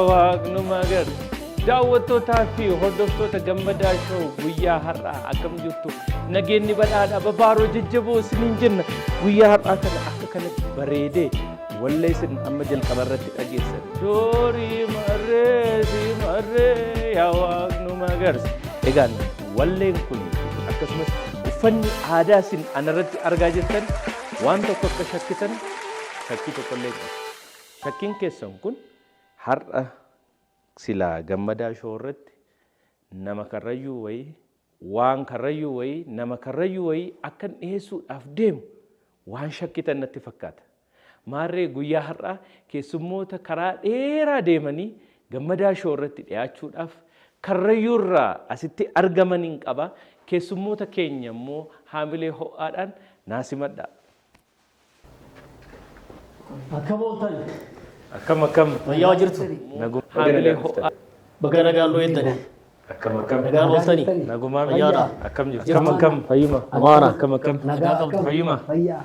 Yaa Waaqnuma agarsi. Daawwattootaa fi hordoftoota Gammadaa Show, guyyaa har'aa akkam jirtu? Nageenyi badhaadha, babaaroo, jajjaboo isiniin jenna. Guyyaa har'aa kana akka kanatti bareedee wallee isin amma jalqaba irratti dhageessan. Doorii marree si marree yaa Waaqnuma agarsi. Egaan walleen kun akkasumas uffanni aadaa isin anarratti argaa jirtan waan tokko akka shakkitan shakkii tokkollee qabu. Shakkiin keessan kun har'a silaa Gammadaa Show irratti nama Karrayyuu wayii, waan Karrayyuu wayii, nama Karrayyuu wayii akkan dhiyeessuudhaaf deemu waan shakkitan natti fakkaata. Maarree guyyaa har'aa keessummoota karaa dheeraa deemanii Gammadaa Show irratti dhiyaachuudhaaf Karrayyuu irraa asitti argamaniin qaba. Keessummoota keenya immoo haamilee ho'aadhaan naa simadhaa. Akkam ooltan? Akkam akkam? Fayyaa jirtu? Naguma. Haamilee ho'aa. Baga nagaan nu eegdani. Akkam akkam? Nagaan ooltani? Nagumaa. Fayyaadha. Akkam jirtu? Akkam akkam? Fayyuma. Amaana. Akkam akkam? Nagaa qabdu. Fayyuma.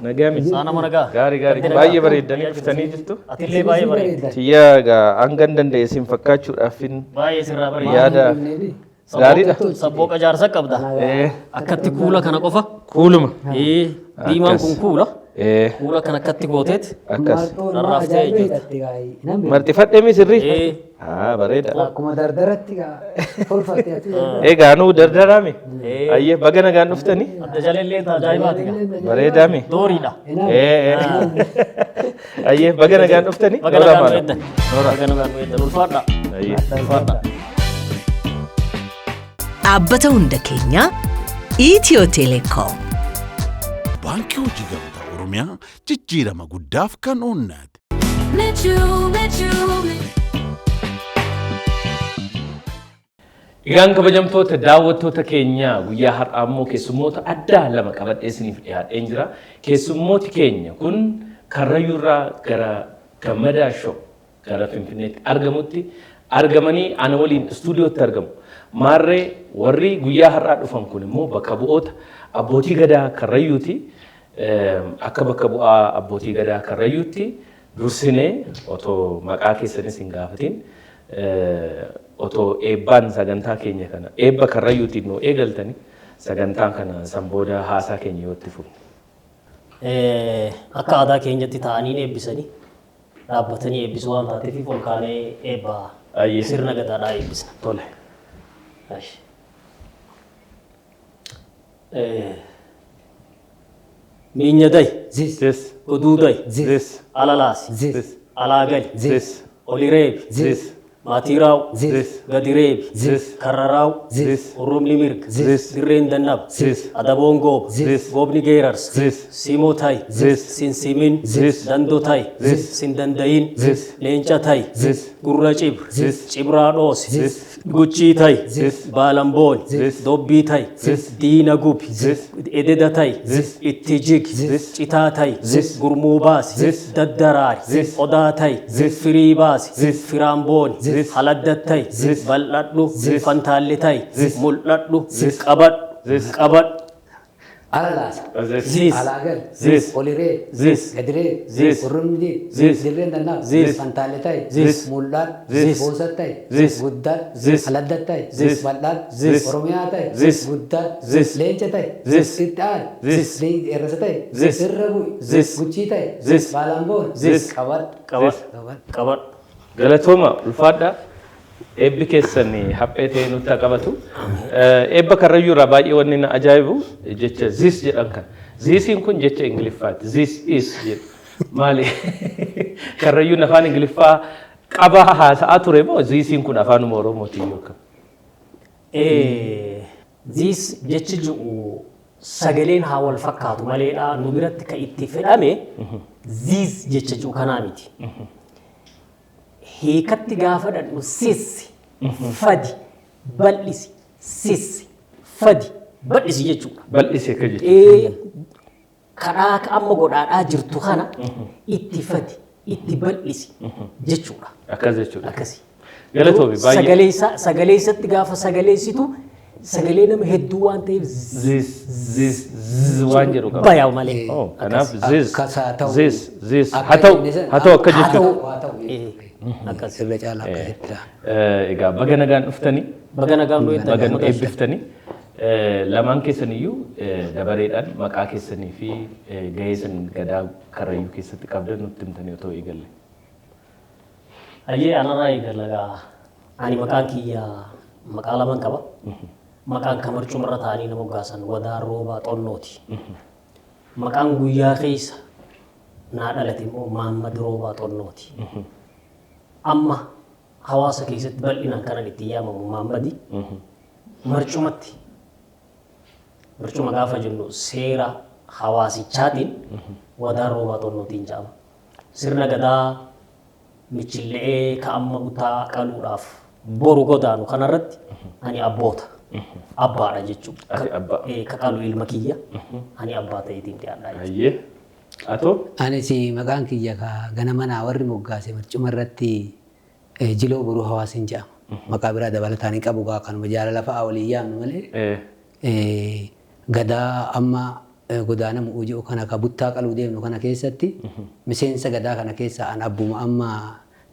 Nagaa miti. Saa nama nagaa. Gaarii gaarii. Nagaa. Baay'ee bareeddanii dhuftanii jirtu. Atillee baay'ee bareedda. Tiyyaa egaa hangan danda'e isin fakkaachuudhaafin Baay'ee sirraa bareeda. yaada gaariidha. Sabbooqa jaarsa qabda. Akkatti kuula kana qofa. Kuuluma. Diimaan kun kuula. Kuula kana akkatti gooteet. Akkas. Rarraaftee jechuudha. Marxifadhee mi sirrii? Ee. Haa, bareeda. Akkuma dardaratti tolfatte ati. Egaa nuu dardaraami. Ayyee, baga nagaan dhuftanii. Adda jalellee ajaa'ibaati. Bareedaami. Dooriidha. Ayyee, baga nagaan dhuftanii. Baga nagaan nu eegdan. Baga nagaan nu eegdan. Ulfaadha. Ayyee. Ulfaadha. Dhaabbata hunda keenyaa, Itiyoo Telekoom. Baankii Hojii Gamtaa Oromiyaa, jijjiirama guddaaf kan oonnate. Met you, met you, met Egaan kabajamtoota daawwattoota keenyaa, guyyaa har'aa immoo keessummoota addaa lama qabadhee isiniif dhiyaadheen jira. Keessummooti keenya kun Karrayyuurraa gara Gammadaa Show gara Finfinneetti argamutti argamanii ana waliin istuudiyootti argamu. Maarree warri guyyaa har'aa dhufan kun immoo bakka bu'oota abbootii gadaa Karrayyuuti. Akka bakka bu'aa abbootii gadaa Karrayyuutti dursinee otoo maqaa keessanis hin gaafatin, otoo eebbaan sagantaa keenya kana eebba Karrayyuutiin nu eegaltani, sagantaan kana san booda haasaa keenya yoo itti fufne. Akka aadaa keenyatti taa'anii eebbisanii, dhaabbatanii eebbisuu waan taateef ol kaanee eebba Ayyee. sirna gadaadhaa eebbisna. Tole. Ashi. Miinya dayi, Zis. Zis. Oduu dayi, Zis. alalaasi, Zis. alaa gali, Zis. oli reebi, Zis. maatii raawu, Zis. gadi reebi, Zis. karra raawu, Zis. hurrumni mirga, Zis. dirreen dannaba, Zis. adaboon gooba, Zis. goobni geerarsa, Zis. simoo tayi, Zis. sinsimin, Zis. dandoo tayi, Zis. sin dandayin, Zis. leenca tayi, Zis. gurra cibra, Zis. cibraa dhoose, Zis. guchii tayi, Zis. baalambooni, Zis. dobbii tayi, Zis. diina gubi, Zis. ededa tayi, Zis. itti jigi, Zis. citaa tayi, Zis. gurmuu baasi, Zis. daddaraari, Zis. odaa tayi, Zis. firii baasi, Zis. firaambooni, Zis. haladdat tayi, Zis. bal'adhu, Zis. fantaalle tayi, Zis. mul'adhu, Zis. qabadhu, Zis. qabadhu, Alalaasa. Zis. Zis. Alaa gali. Zis. Oliree. Zis. Gadiree. Zis. Hurrumni. Zis. Dirreen dannaaf. Zis. Fantaalle ta'i. Zis. Mul'aadhu. Zis. Boosat ta'i. Zis. Guddaadhu. Zis. Aladdat ta'i. Zis. Bal'aadhu. Zis. Oromiyaa ta'i. Zis. Guddaadhu. Zis. Leenca ta'i. Zis. Itti aani. Zis. Eerrasa ta'i. Zis. Irra bu'i. Zis. Guchii ta'i. Zis. Baalaanboon. Zis. Qabadhu. Qabadhu. Qabadhu. Qabadhu. Galatooma, ulfaadha. Eebbi keessan haphee ta'ee nutti haa qabatu. Eebba Karrayyuu irraa baay'ee wanni na ajaa'ibu jecha "this" jedhan kana. Thisiin kun jecha Ingiliffaati. "This is" jedhu. Maali? Karrayyuun afaan Ingiliffaa qaba haasa'aa ture moo thisiin kun afaanuma Oromooti yookaan? This jechi ji'u sagaleen haa wal fakkaatu maleedha, nu biratti kan itti fedhame "these" jecha ji'u kanaa miti. Hiikatti gaafa dhadhu sissi, fadi, bal'isi, sissi, fadi, bal'isi jechuudha. Bal'isi akka jechuudha. Karaa akka amma godhaadhaa jirtu kana itti fadi, itti bal'isi jechuudha. Akkas jechuudha. Akkasi. Galatoomi baay'ee. Sagalee isaa sagalee isatti gaafa sagaleessitu sagalee nama hedduu waan ta'eef This, this, zzz waan jedhu qaba. Bayaa malee. Oh, kanaaf this, Akkas haa ta'u. this, this. Akka Haa ta'u, jenne sana- haa ta'u akka Haa ta'u, jechuudha. haa ta'u. Akkas. Irra caalaa akkasitti. Egaa baga nagaan dhuftanii. Baga nagaan nu eegdan. Baga nu eebbiftanii. Lamaan keessaniyyuu dabareedhaan maqaa keessanii fi gahee isin gadaa Karrayyuu keessatti qabdan nutti himtanii otoo eegalle. Hayyee, anarraa eegalla gaa. Ani maqaan kiyya maqaa lamaan qaba. Maqaan kan marcumarra taa'anii nama moggaasan Wadaa Roobaa Xonnooti. Maqaan guyyaa keessa naa dhalate immoo Maammad Roobaa Xonnooti. Amma hawaasa keessatti bal'inaan kanan ittiin yaamamu Maammadi. Marcumatti, marcuma gaafa jennu seera hawaasichaatiin Wadaa Roobaa Xonnootiin jedhama. Sirna gadaa michille'ee ka amma butaa qaluudhaaf boru godaanu kanarratti ani abboota. Abbaadha jechuudha. Ati abbaa. Ka qalu ilma kiyya, ani abbaa ta'eetiin dhiyaadha jechuudha. Hayyee. Atoo? Anis maqaan kiyya ka ganama naa warri moggaase marcuma irratti Jiloo Boruu Hawaasiin jedhama. Maqaa biraa dabalataan hin qabu, gaa kanuma jaalala fa'aa waliin yaamnu malee. Gadaa amma godaanamu jiru kana, ka buttaa qaluu deemnu kana keessatti, miseensa gadaa kana keessa an abbuma amma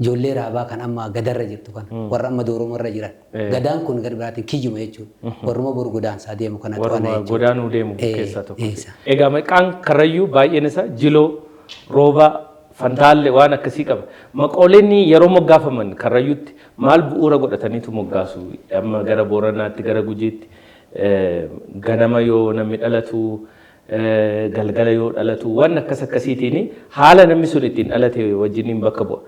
ijoollee raabaa kan amma gadarra jirtu kana, warra amma dooromarra jiran. Gadaan kun gara biraatiin kiyyuma jechuudha. Warruma boru godaansaa deemu kana Warruma to'ana jechuudha. Godaanuu deemu keessaa tokko. Eessa. Egaa maqaan Karrayyuu baay'een isaa Jiloo, Roobaa, Fantaalle waan akkasii qaba. Maqooleen yeroo moggaafaman Karrayyuutti maal bu'uura godhataniitu moggaasu? Amma gara Booranaatti, gara Gujiitti ganama yoo namni dhalatu, galgala yoo dhalatu, waan akkas akkasiitiin haala namni sun ittiin dhalate wajjiniin bakka bu'a.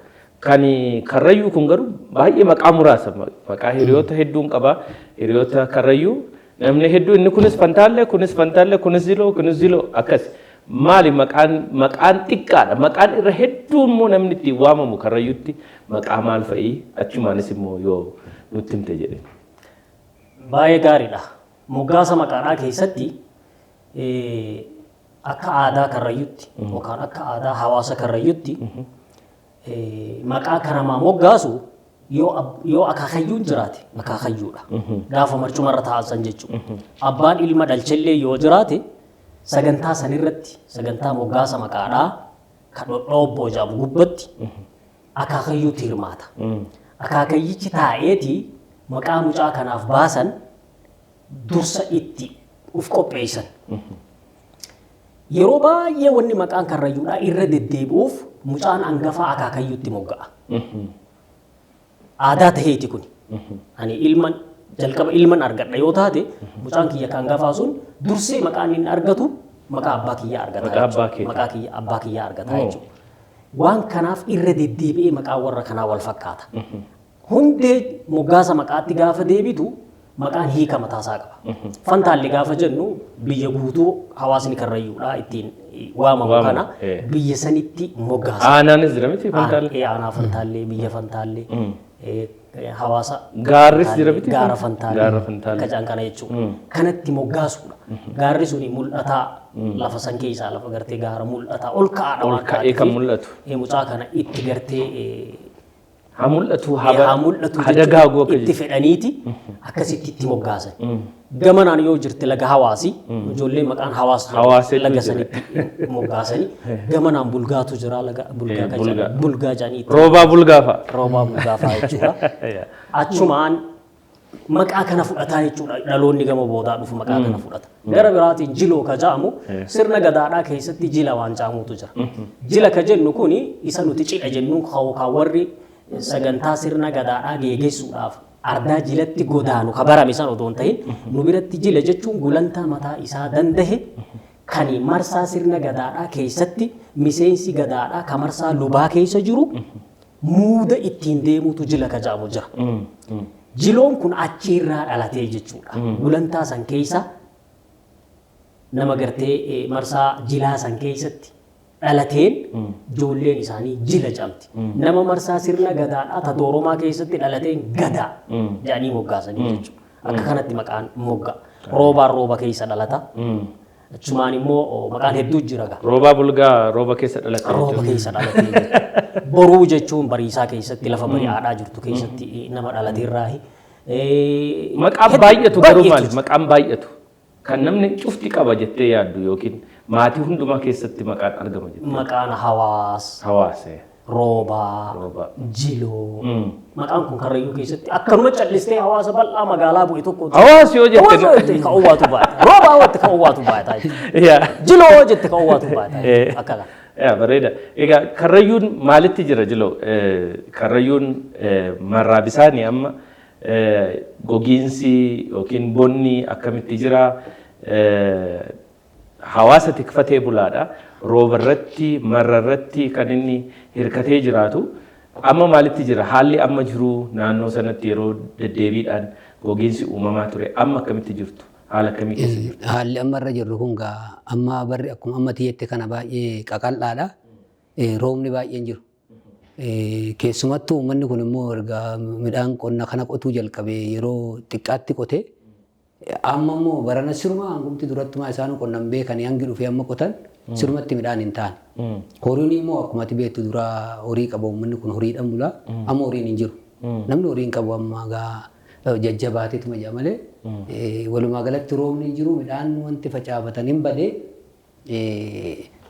Kan Karrayyuu kun garuu baay'ee maqaa muraasa. Maqaa hiriyoota hedduun qaba. Hiriyoota Karrayyuu namni hedduu inni kunis Fantaalle, kunis Fantaalle, kunis Jiloo, kunis Jiloo akkas. Maali maqaan xiqqaadha. Maqaan irra hedduu immoo namni ittiin waamamu Karrayyuutti maqaa maal fa'ii, achumaanis immoo yoo nutti himte jedhe. Baay'ee gaariidha. Moggaasa maqaadhaa keessatti akka aadaa Karrayyuutti yookaan akka aadaa hawaasa Karrayyuutti maqaa kan namaa moggaasu yoo akaakayyuun jiraate akaakayyuudha. Gaafa marcumarra taa'an san jechuudha. Abbaan ilma dhalchellee yoo jiraate, sagantaa sanirratti, sagantaa moggaasa maqaadhaa kan dhodhoobboo jedhamu gubbatti akaakayyuutu hirmaata. Akaakayyichi taa'eeti maqaa mucaa kanaaf baasan dursa itti uf qopheessan. Yeroo baay'ee wanni maqaan Karrayyuudhaa irra deddeebi'uuf mucaan hangafaa akaakayyuutti mogga'a. Aadaa taheeti kuni. Ani ilman jalqaba ilman argadha yoo taate, mucaan kiyya kan hangafaa sun dursee maqaan inni argatu maqaa abbaa kiyyaa argata. Maqaa abbaa keetii. Maqaa kiyya, abbaa kiyyaa argata jechuudha. Waan kanaaf irra deddeebi'ee maqaan warra kanaa wal fakkaata. Hundee moggaasa maqaatti gaafa deebitu maqaan hiika mataasaa qaba. Fantaalle gaafa jennu biyya guutuu hawaasni Karrayyuudhaa ittiin waamamu Waamamu, kana biyya sanitti moggaasa. Aanaanis jira miti Fantaalle? Aanaa Fantaallee, biyya Fantaallee, hawaasa Gaarris jira miti? Gaara Fantaallee. Gaara Fantaallee. Akka jaan kana jechuudha. Kanatti moggaasuudha. Gaarri suni mul'ataa lafa san keessaa, lafa gartee gaara mul'ataa ol ka'aadha Ol waan ka'ee kan taateef, mul'atu. Mucaa kana itti gartee Haa mul'atu, haa mul'atu haa jechuudha. dagaagu akka Itti fedhaniiti akkasitti itti moggaasan. Gamanaan yoo jirte laga Hawaasi, ijoollee maqaan Hawaas jedhamu Hawaas hedduu laga jira. sanitti moggaasanii. Gamanaan Bulgaatu jira, laga Bulgaa kan Bulgaa. jedhamu. Bulgaa jedhanii itti Roobaa Bulgaa fa'a. Roobaa Bulgaa fa'a jechuudha. Achumaan maqaa kana fudhataa jechuudha. Dhaloonni gama boodaa dhufu maqaa kana fudhata. Gara biraatiin Jiloo ka jedhamu sirna gadaadhaa keessatti jila waan jedhamutu jira. Jila ka jennu kuni isa nuti cidha jennuun kan warri sagantaa sirna gadaadhaa geegessuudhaaf ardaa jilatti godaanu ka barame san otoo hin ta'in, nu biratti jila jechuun gulantaa mataa isaa dandahe kan marsaa sirna gadaadhaa keessatti miseensi gadaadhaa ka marsaa lubaa keessa jiru muuda ittiin deemutu jila ka jedhamu jira. Jiloon kun achiirraa dhalatee jechuudha. Gulantaa san keessa nama gartee marsaa jilaa san keessatti dhalateen ijoolleen isaanii jila jedhamti. Nama marsaa sirna gadaadhaa ta dooromaa keessatti dhalateen gadaa jedhanii moggaasanii jechuudha. Akka kanatti maqaan mogga. Roobaan rooba keessa dhalata. Achumaan immoo maqaan hedduu jira gaa. Roobaa Bulgaa rooba keessa dhalate. Rooba keessa dhalatee jechuudha. Boruu jechuun bariisaa keessatti, lafa bari'aadhaa jirtu keessatti nama dhalateerraahi. Maqaan baay'atu garuu maali? Maqaan baay'atu. Kan namni cufti qaba jettee yaaddu yookiin maatii hundumaa keessatti maqaan argama jettee. Maqaan Hawaas. Hawaasa. Roobaa, Roobaa. Jiloo. Maqaan kun Karrayyuu keessatti akkanuma callistee hawaasa bal'aa magaalaa bu'e tokko. Hawaasa yoo jette. Hawaasa yoo jette ka owwaatu baata. Roobaa yoo jette ka owwaatu baata. Yaa. Jiloo yoo jette ka owwaatu baata. Akka kana. Yaa, bareeda. Egaa Karrayyuun maalitti jira, Jiloo? Karrayyuun marraa bisaanii amma gogiinsi yookiin bonni akkamitti jira? Hawaasa tikfatee bulaadha. Rooba irratti, marra irratti kan inni hirkatee jiraatu. Amma maalitti jira? Haalli amma jiru naannoo sanatti yeroo deddeebiidhaan gogiinsi uumamaa ture. Amma akkamitti jirtu? Haala akkamii keessa jirtu? Haalli amma irra jirru kun gaa amma barri akkuma amma tiyyette kana baay'ee qaqal'aadha. Roobni baay'een jiru. Keessumattuu uummanni kun immoo erga midhaan qonna kana qotuu jalqabee yeroo xiqqaatti qotee, amma immoo barana siruma hangumti durattumaa isaan qonnan beekanii hangi dhufee amma qotan sirumatti midhaan hin taane. Horiin immoo akkuma ati beektu dura horii qaba uummanni kun, horiidhaan bula, amma horiin hin jiru. Namni horii hin qabu amma gaa jajjabaateetuma jira malee, walumaa galatti roobni hin jiru, midhaan wanti facaafatan hin badee,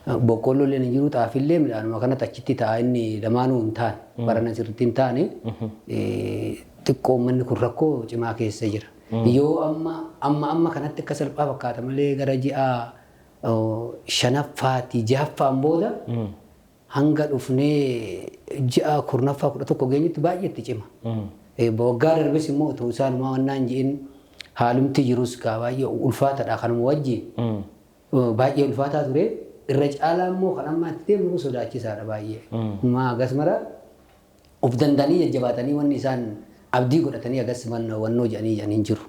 boqqolloo illee hin jiru, xaafillee midhaanuma kanatti achitti ta'a, inni lamaanuu hin taane, barana sirriitti hin taane, xiqqoo uummanni kun rakkoo cimaa keessa jira. Yoo amma amma amma kanatti akka salphaa fakkaata malee gara ji'a shanaffaati jahaffaan booda hanga dhufnee ji'a 10ffaa 11 geenyutti baay'eetti cima. Waggaa darbes immoo otoo isaanumaa wannaan ji'in haalumti jirus gaa baay'ee ulfaataadha, kanuma wajjin baay'ee ulfaataa ture. Irra caalaa immoo kan amma itti deemnu kun sodaachisaadha baay'ee. Maa agas mara of danda'anii jajjabaatanii wanni isaan abdii godhatanii agas wannoo jedhanii jedhanii hin jiru.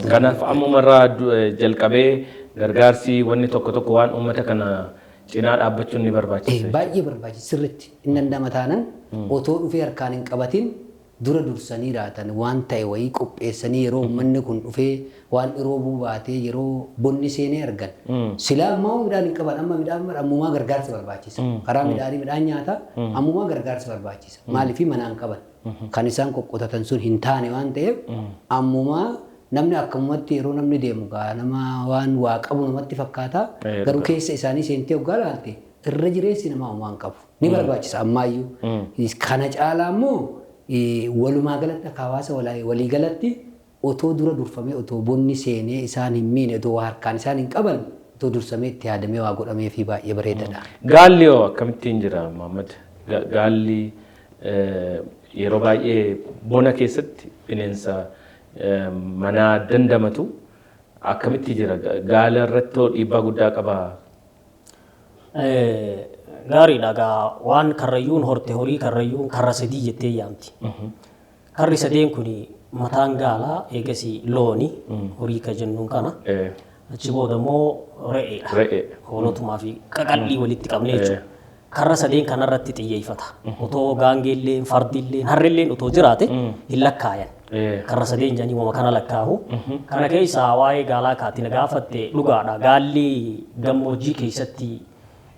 Kanaaf ammumarraa jalqabee gargaarsi wanni tokko tokko waan uummata kana cinaa dhaabbachuun ni barbaachisa. Baay'ee barbaachisa, sirriitti hin danda'ama taanan otoo dhufee harkaan hin qabatin dura dursanii raatan waan ta'e wayii qopheessanii yeroo uummanni kun dhufee waan roobuu baatee yeroo bonni seenee argan. Silaa ammaa midhaan hin qaban, amma midhaan ammumaa gargaarsa barbaachisa. Karaa midhaanii midhaan nyaata ammumaa gargaarsa barbaachisa. Maaliif manaan qaban? Kan isaan qoqqotatan sun hin taane waan ta'eef ammumaa namni akkamumatti yeroo namni deemu gaa nama waan waa qabu namatti fakkaata. Garuu keessa isaanii seentee hoggaa laalte irra jireessi namaa homaa hin qabu. Ni barbaachisa ammaayyuu. Kana caalaa immoo walumaa galatti akka hawaasa walii galatti otoo dura durfamee, otoo bonni seenee isaan hin miine, otoo waa harkaan isaan hin qaban, otoo dursamee itti yaadamee waa godhamee fi baay'ee bareedaadha. Gaalli hoo akkamittiin jira, Muhammad? Gaalli yeroo baay'ee bona keessatti bineensa manaa dandamatu, akkamitti jira? Gaala irratti hoo dhiibbaa guddaa qabaa? Gaariidha gaa, waan Karrayyuun horte horii Karrayyuun karra sadii jettee yaamti. Karri sadeen kun mataan gaalaa, eegasii looni horii ka jennuun kana. Achi booda immoo re'eedha. Re'ee. Hoolotumaa fi qaqal'ii walitti qabnee jechuudha. Karra sadeen kanarratti xiyyeeffata. Otoo gaangeelleen, fardilleen, harrilleen otoo jiraate hin lakkaayan. Karra sadeen jedhanii wama kana lakkaahu. Kana keessaa waa'ee gaalaa kaati na gaafatte, dhugaadha. Gaalli gammoojjii keessatti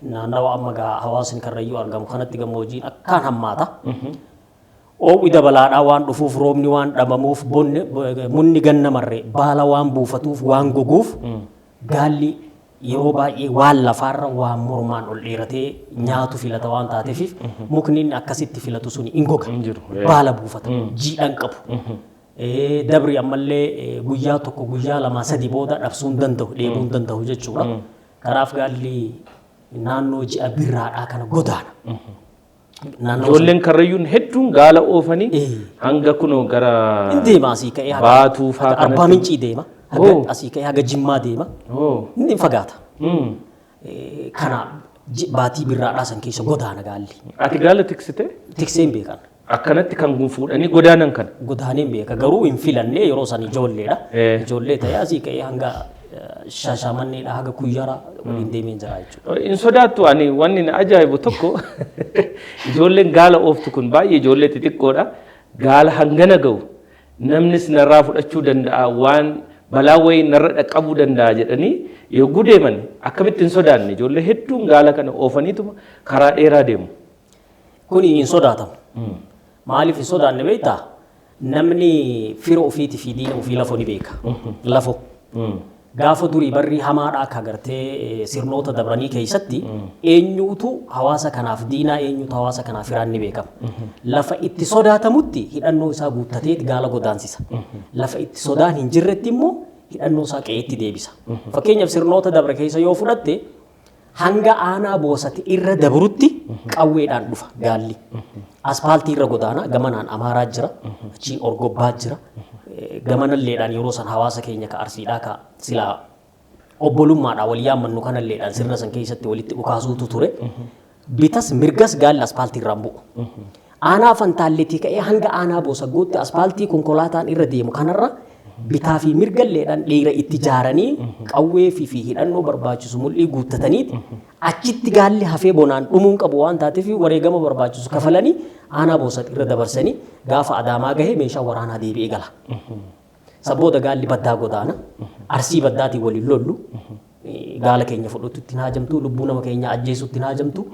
naannawa amma gaa hawaasni Karrayyuu argamu kanatti gammoojjiin akkaan hammaata. Oowwi dabalaadhaa waan dhufuuf, roobni waan dhabamuuf, bonni munni ganna marre baala waan buufatuuf, waan goguuf, gaalli yeroo baay'ee waan lafaarra waan mormaan ol dheeratee nyaatu filata waan taateef, mukni inni akkasitti filatu suni hin goga. Hin jiru. Baala buufata. Jiidhan qabu. Dabri ammallee guyyaa tokko, guyyaa lama, sadi booda dhabsuu hin danda'u, dheebuu hin danda'u jechuudha. Kanaaf gaalli naannoo ji'a birraadhaa kana godaana. Naannoo Ijoolleen Karrayyuun hedduun gaala oofanii hanga kunoo gara Hin deema, asii ka'ee haga Baatuu faa haga Arbaa kanatti. Mincii deema. Haga asii ka'ee haga Jimmaa deema. Inni hin fagaata. Kana baatii birraadhaa san keessa godaana gaalli. Ati gaala tiksite? Tiksee hin beekan. Akkanatti kan fuudhanii godaanan kana. Godaanee hin beeka, garuu hin filanne, yeroo san ijoolleedha. Ijoollee ta'ee asii ka'ee hanga Shaashamanneedha haga Kuyyara waliin deemee jira jechuudha. Hin sodaattu? Ani wanni na ajaa'ibu tokko ijoolleen gaala ooftu kun baay'ee ijoollee xixiqqoodha. Gaala hangana ga'u namnis narraa fudhachuu danda'a, waan balaa wayii narra dhaqqabuu danda'a jedhanii yogguu deeman akkamitti hin sodaanne? Ijoollee hedduun gaala kana oofaniituma karaa dheeraa deemu. Kuni hin sodaatamu. Maaliif hin sodaanne beektaa? Namni fira ofiitii fi diina ofii lafoo ni beeka. Lafoo. Gaafa durii barri hamaadha akka agartee sirnoota dabranii keessatti eenyuutu hawaasa kanaaf diinaa, eenyuutu hawaasa kanaaf firaan ni beekama. Lafa itti sodaatamutti hidhannoo isaa guuttateeti gaala godaansisa. Lafa itti sodaan hin jirretti immoo hidhannoo isaa qe'eetti deebisa. Fakkeenyaaf sirnoota dabre keessa yoo fudhatte, hanga aanaa Boosati irra dabrutti qawweedhaan dhufa gaalli. Aspaaltii irra godaana, gamanaan Amaaraa jira, achiin Orgobbaa jira. Gamanalleedhaan yeroo san hawaasa keenya ka Arsiidhaa ka silaa obbolummaadhaan wal yaammannu kanalleedhaan sirna san keessatti walitti dhukaasuutu ture. Bitas mirgas gaalli aspaaltii irraan bu'u. Aanaa Fantaalleetii ka'ee hanga aanaa Boosagootti aspaaltii konkolaataan irra deemu kanarra bitaa fi mirgalleedhaan dhiira itti jaaranii qawwee fi hidhannoo barbaachisu mul'ii guuttataniiti achitti gaalli hafee bonaan dhumuun qabu waan taateef wareegama barbaachisu kafalanii aanaa Boosat irra dabarsanii gaafa Adaamaa gahee meeshaa waraanaa deebi'ee gala. Sabbooda gaalli baddaa godaana. Arsii baddaatiin waliin lollu. Gaala keenya fudhatutti hin haajamtu, lubbuu nama keenya ajjeesutti hin haajamtu.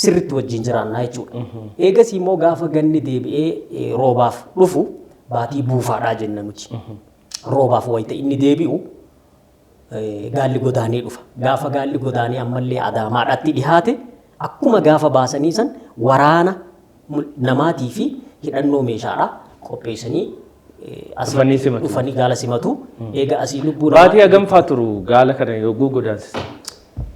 Sirritti wajjin jiraannaa jechuudha. Eegasii immoo gaafa ganni deebi'ee roobaaf dhufu, baatii buufaadhaa jenna nuti. Roobaaf wayita inni deebi'u gaalli godaanee dhufa. Gaafa gaalli godaanee ammallee Adaamaadhaatti dhihaate, akkuma gaafa baasanii san waraana namaatii fi hidhannoo meeshaadhaa qopheessanii dhufanii simatu. Dhufanii gaala simatu. Eega asii lubbuu Baatii hagamfaa turu gaala kana yogguu godaansisan?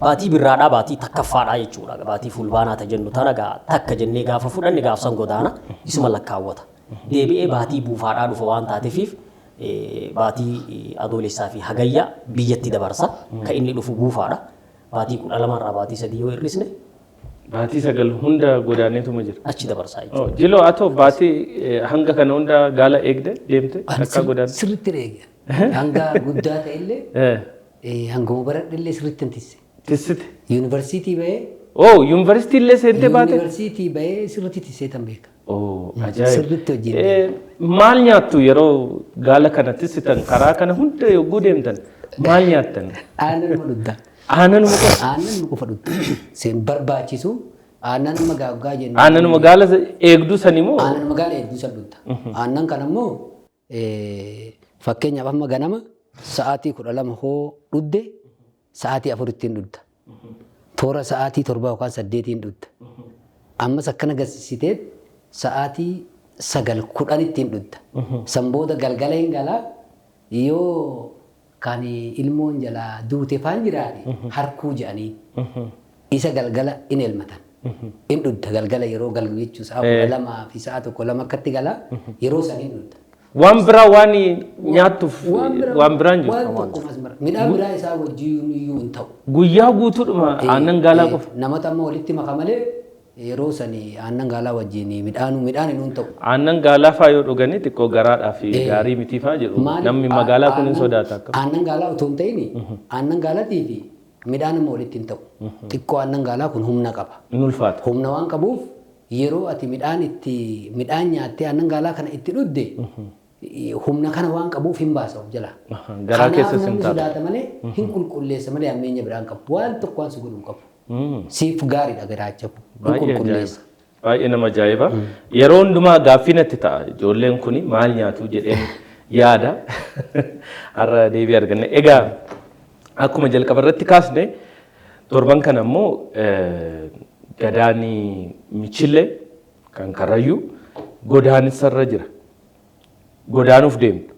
Baatii birraadhaa baatii takkaffaadhaa jechuudha. Baatii fulbaanaa ta jennu tana gaa takka jennee gaafa fudhanne gaafsan godaana isuma lakkaawwata. Deebi'ee baatii buufaadhaa dhufa waan taateefiif baatii Adoolessaa fi Hagayyaa biyyatti dabarsa. Kan inni dhufu buufaadha. Baatii 12rraa baatii 3 yoo hir'isne, Baatii 9 hunda godaaneetuma jira. Achi dabarsaa jechuudha. Oh, Jiloo, atoo baatii hanga kana hunda gaala eegde deemte takka godaante? Sirriitti eege. Hanga guddaa ta'ellee hanguma baradhellee sirriitti hin tisse. Tissite. Yuunivarsiitii bahee. Oh, yuunivarsiitii illee seentee baate? Yuunivarsiitii bahee sirriitti tissee tan beeka. Oh, ajaa'iba. Sirriitti hojii. Maal nyaattu yeroo gaala kana tissitan, karaa kana hunda yogguu deemtan maal nyaattan? Aannan dhugda. Aananuma qofa. Aannan qofa dhugda. Seen barbaachisu aannan gaaggaa jennu. Aananuma gaala eegduu sanii moo? Aannan gaala eegduu san dhugda. Aannan kana immoo fakkeenyaaf amma ganama sa'aatii 12 hoo dhugde, sa'aatii 4tti dhugda. Toora sa'aatii 7 yookaan 8n dhugda. Ammas akkana gassisitee sa'aatii 9 10tti dhugda. San booda galgala hin galaa, yoo kan ilmoon jalaa duute faan jiraate harkuu jedhanii isa galgala in elmatan. In dhugda galgala yeroo galu jechuun sa'a 12 fi sa'a 1 2 akkatti galaa, yeroo sanii dhugda. Waan biraa waan nyaattuuf waan biraan jiru. Waan tokko midhaan biraa isaa wajjin iyyuu hin ta'u. Guyyaa guutuudhuma aannan gaalaa qofa. Namoota amma walitti maka malee yeroo sanii aannan gaalaa wajjin midhaan hin ta'u. Aannan gaalaa faa yoo dhuganii xiqqoo garaadhaa fi gaarii mitii faa jedhu. Namni magaalaa kun hin sodaata akka. Aannan gaalaa otoo hin ta'in, aannan gaalaatii fi midhaan amma walitti hin ta'u. Xiqqoo aannan gaalaa kun humna qaba. Hin ulfaata. Humna waan qabuuf yeroo ati midhaan itti midhaan nyaattee aannan gaalaa kana itti dhugde, humna kana waan qabuuf hin baasa of jalaa. Garaa keessa Kanaaf sin namni taata. sodaata malee, hin qulqulleessa malee hammeenya biraan qabu. Waan tokko waan si godhu hin qabu. Siif gaariidha garaacha kun. Hin Baay'ee qulqulleessa. ajaa'iba. Baay'ee nama ajaa'iba. Yeroo hundumaa gaaffii natti ta'a. Ijoolleen kuni maal nyaatu jedheen yaada. Har'a deebii arganne. Egaa akkuma jalqaba irratti kaasne, torban kana immoo gadaanii Michillee kan Karrayyuu godaansarra jira. Godaanuuf deemtu.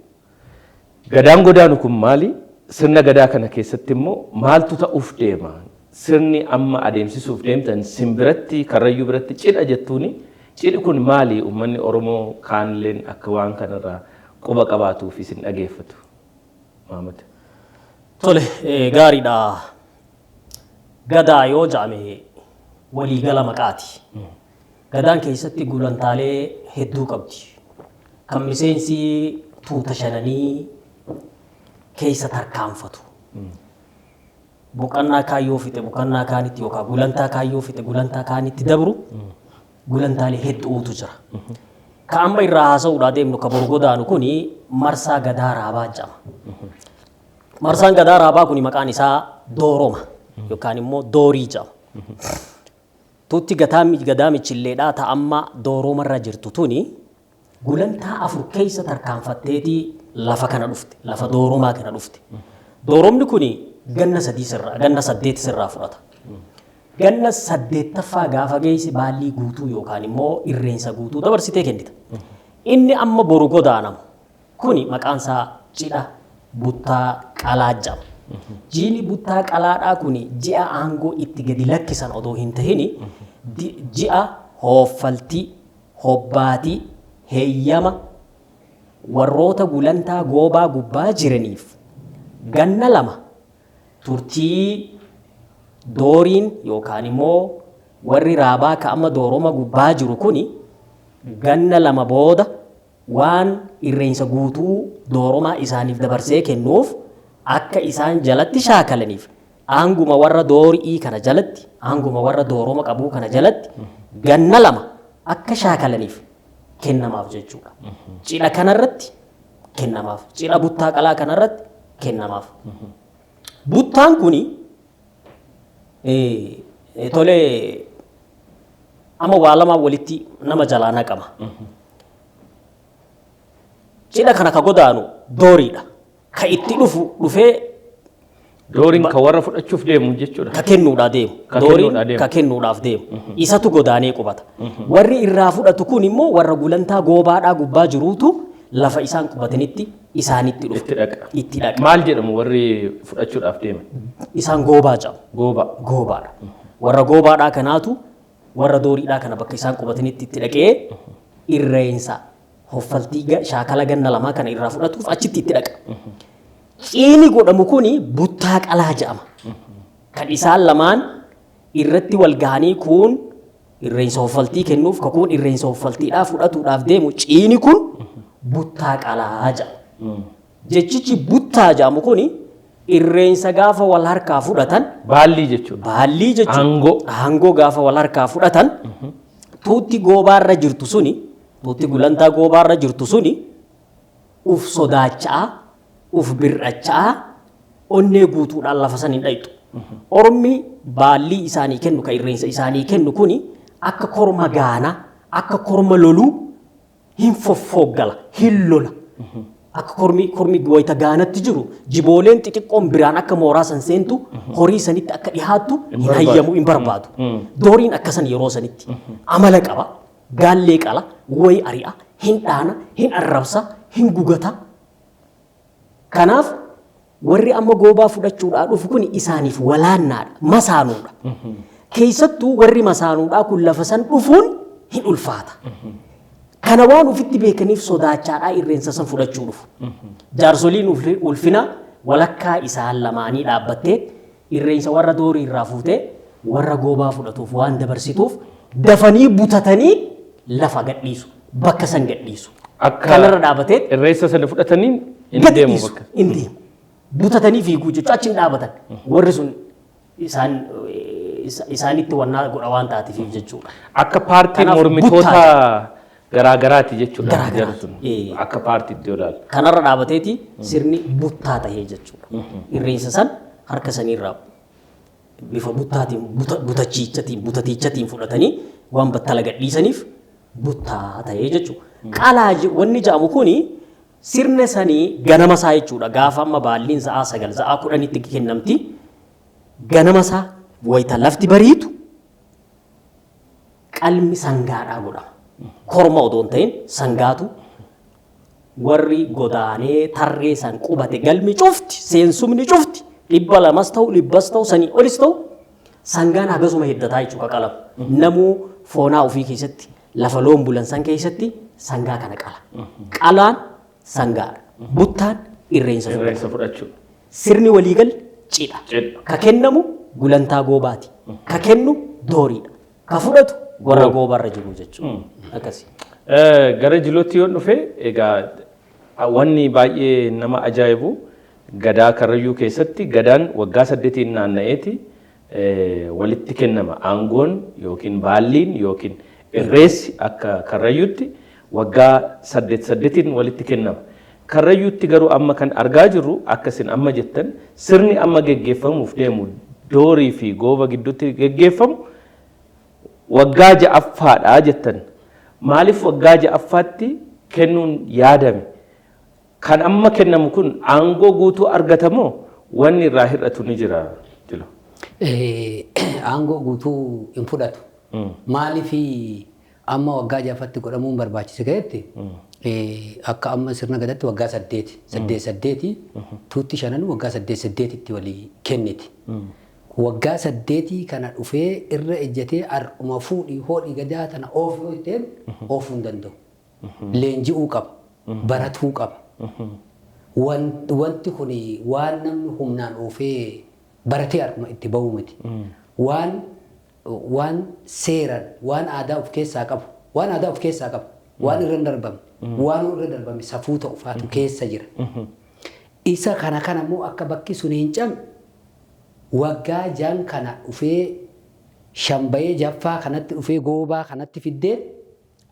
Gadaan godaanu kun maali? Sirna gadaa kana keessatti immoo maaltu ta'uuf deema? Sirni amma adeemsisuuf deemtan sin biratti, Karrayyuu biratti cidha jettuuni. Cidhi kun maali? Uummanni Oromoo kaanilleen akka waan kanarraa quba qabaatuuf isin dhageeffatu. Maamad. Tole, gaariidha. Gadaa yoo jedhame waliigala maqaati. Gadaan keessatti gulantaalee hedduu qabdi. Kan miseensi tuuta shananii keessa tarkaanfatu. Boqonnaa kaayyoo fixe boqonnaa kaanitti yookaan gulantaa kaayyoo fixe gulantaa kaanitti dabru gulantaalee hedduutu jira. Ka amma irraa haasa'uudhaa deemnu, ka boru godaanu kuni, marsaa gadaa raabaa jedhama. Marsaan gadaa raabaa kuni maqaan isaa dooroma yookaan immoo doorii jedhama. Tuutti gadaa Michilleedhaa ta amma dooromarra jirtu tuni gulantaa afur keessa tarkaanfatteetii lafa kana dhufte, lafa dooromaa kana dhufte. Dooromni kuni ganna 3 sirraa, ganna 8 sirraa fudhata. Ganna 8ffaa gaafa geesse baallii guutuu yookaan immoo irreensa guutuu dabarsitee kennita. Inni amma boru godaanamu kuni maqaan isaa cidha buttaa qalaa jedhama. Jiini buttaa qalaadhaa kuni ji'a aangoo itti gadi lakkisan odoo hin tahini ji'a hooffaltii, hobbaatii, heeyyama warroota gulantaa goobaa gubbaa jiraniif ganna 2 turtii dooriin yookaan immoo warri raabaa ka amma dooroma gubbaa jiru kuni ganna 2 booda waan irreensa guutuu dooromaa isaaniif dabarsee kennuuf akka isaan jalatti shaakalaniif aanguma warra doorii kana jalatti, aanguma warra dooroma qabuu kana jalatti ganna 2 akka shaakalaniif kennamaaf jechuudha. Cidha kanarratti kennamaaf, cidha buttaa qalaa kanarratti kennamaaf. Buttaan kuni tolee amma waa lamaa walitti nama jalaa naqama. Cidha kana ka godaanu dooriidha. Ka itti dhufu dhufee Dooriin ka warra fudhachuuf deemu jechuudha. Ka kennuudhaa deemu. Ka Dooriin kennuudhaa deemu. ka kennuudhaaf deemu. Isatu godaanee qubata. Warri irraa fudhatu kun immoo warra gulantaa goobaadhaa gubbaa jiruutu lafa isaan qubatanitti isaanitti dhufa. Itti dhaqa. Itti dhaqa. Maal jedhamu warri fudhachuudhaaf deeman? Isaan goobaa jedhamu. Goobaa. Goobaadha. Warra goobaadhaa kanaatu warra dooriidhaa kana bakka isaan qubatanitti itti dhaqee irreensa hoffaltii shaakala ganna 2 kana irraa fudhatuuf achitti itti dhaqa. Ciini godhamu kuni buttaa qalaa jedhama. Kan isaan lamaan irratti wal gahanii kun irreensa hoffaltii kennuuf kakuun irreensa hoffaltiidhaa fudhatuudhaaf deemu ciini kun buttaa qalaa jedhama. Jechichi buttaa jedhamu kuni irreensa gaafa wal harkaa fudhatan Baallii jechuudha. Baallii jechuudha. Aangoo. Aangoo gaafa wal harkaa fudhatan tuutti goobaarra jirtu suni, tuutti gulantaa goobaarra jirtu suni uf sodaachaa, uf bir'achaa onnee guutuudhaan lafa san hin dhayxu. Ormi baallii isaanii kennu, ka irreensa isaanii kennu kuni akka korma gaanaa, akka korma loluu hin foffooggala, hin lola. Akka kormi wayita gaanatti jiru jibooleen xixiqqoon biraan akka mooraa san seentu horii sanitti akka dhihaattu hin hayyamu, hin barbaadu. Dooriin akkasan yeroo sanitti amala qaba, gaallee qala, wayi ari'a, hin dhaana, hin arrabsa, hin gugata. Kanaaf warri amma goobaa fudhachuudhaa dhufu kun isaaniif walaannaadha, masaanuudha. Keessattuu warri masaanuudhaa kun lafa san dhufuun hin ulfaata. Kana waan ofitti beekaniif sodaachaadhaa irreensa san fudhachuu dhufu. Jaarsoliin ulfina walakkaa isaan lamaanii dhaabbattee irreensa warra doorii irraa fuutee warra goobaa fudhatuuf waan dabarsituuf dafanii butatanii lafa gadhiisu, bakka san gadhiisu. Akka Kanarra dhaabbatee irreessa sana fudhatanii hin deemu gadhiisu, bakka. hin deemu. Butatanii fiiguu jechuun achi hin dhaabatan. Warri sun isaanitti wannaa godha waan taateef jechuudha. Akka paartii Kanaaf mormitoota buttaa garaagaraati jechuudha. Garaagaraati. Jarri sun. Akka paartiitti yoo ilaalu. Kanarra dhaabateeti sirni buttaa tahee jechuudha. Irreensa san harka saniirraa bifa buttaatiin, butachiichatiin, butatiichatiin fudhatanii waan battala gadhiisaniif buttaa tahee jechuudha. Qalaa wanni jedhamu kuni sirna sanii ganama isaa jechuudha. Gaafa amma baalliin sa'aa 9, sa'aa 10tti kennamti. Ganama isaa wayita lafti bariitu qalmi sangaadhaa godhama. Korma odoo hin ta'in sangaatu warri godaanee tarree san qubate galmi cufti, seensumni cufti, 200 ta'u, 100 ta'u, sanii olis ta'u, sangaan hagasuma heddataa jechuudha qalamu. Namuu foonaa ofii keessatti, lafa loon bulan san keessatti sangaa kana qala. Qalaan sangaadha. Buttaan irreensa fudhata. Irreensa fudhachuu. Sirni waliigal cidha. Cidha. Ka kennamu gulantaa goobaati. Ka kennu dooriidha. Ka fudhatu warra goobarra jiru jechuudha. Akkasi. Gara jilootti yoon dhufe, egaa wanni baay'ee nama ajaa'ibu gadaa Karrayyuu keessatti gadaan waggaa 8 naanna'eeti walitti kennama. Aangoon yookiin baalliin yookiin irreessi akka Karrayyuutti waggaa 8 8 walitti kennama. Karrayyuutti garuu amma kan argaa jirru akka isin amma jettan sirni amma geggeeffamuuf deemu doorii fi gooba gidduutti geggeeffamu waggaa 6ffaadha jettan. Maaliif waggaa 6ffaatti kennuun yaadame? Kan amma kennamu kun aangoo guutuu argatamoo Wanni irraa hir'atu ni jira Jilo. Aangoo guutuu hin fudhatu. Maaliif amma waggaa ja'affatti godhamuun barbaachise ga'etti akka amma sirna gadaatti waggaa 8 8 8 tuutti shanan waggaa 8 8tti walii kenniti. Waggaa 8 kana dhufee irra ejjatee har'uma fuudhii hoodhii gadaa tana oofuu ittiin oofuu hin danda'u. Leenji'uu qaba. Baratuu qaba. Wanti kun waan namni humnaan oofee baratee har'uma itti bahu miti. Waan seeran, waan aadaa of keessaa qabu, waan aadaa of keessaa qabu, waan irra hin darbamne, waan irra darbame safuu ta'u faatu keessa jira. Isa kana kana immoo akka bakki sun hin cabne waggaa 6 kana dhufee shambayee jaffaa kanatti dhufee goobaa kanatti fiddee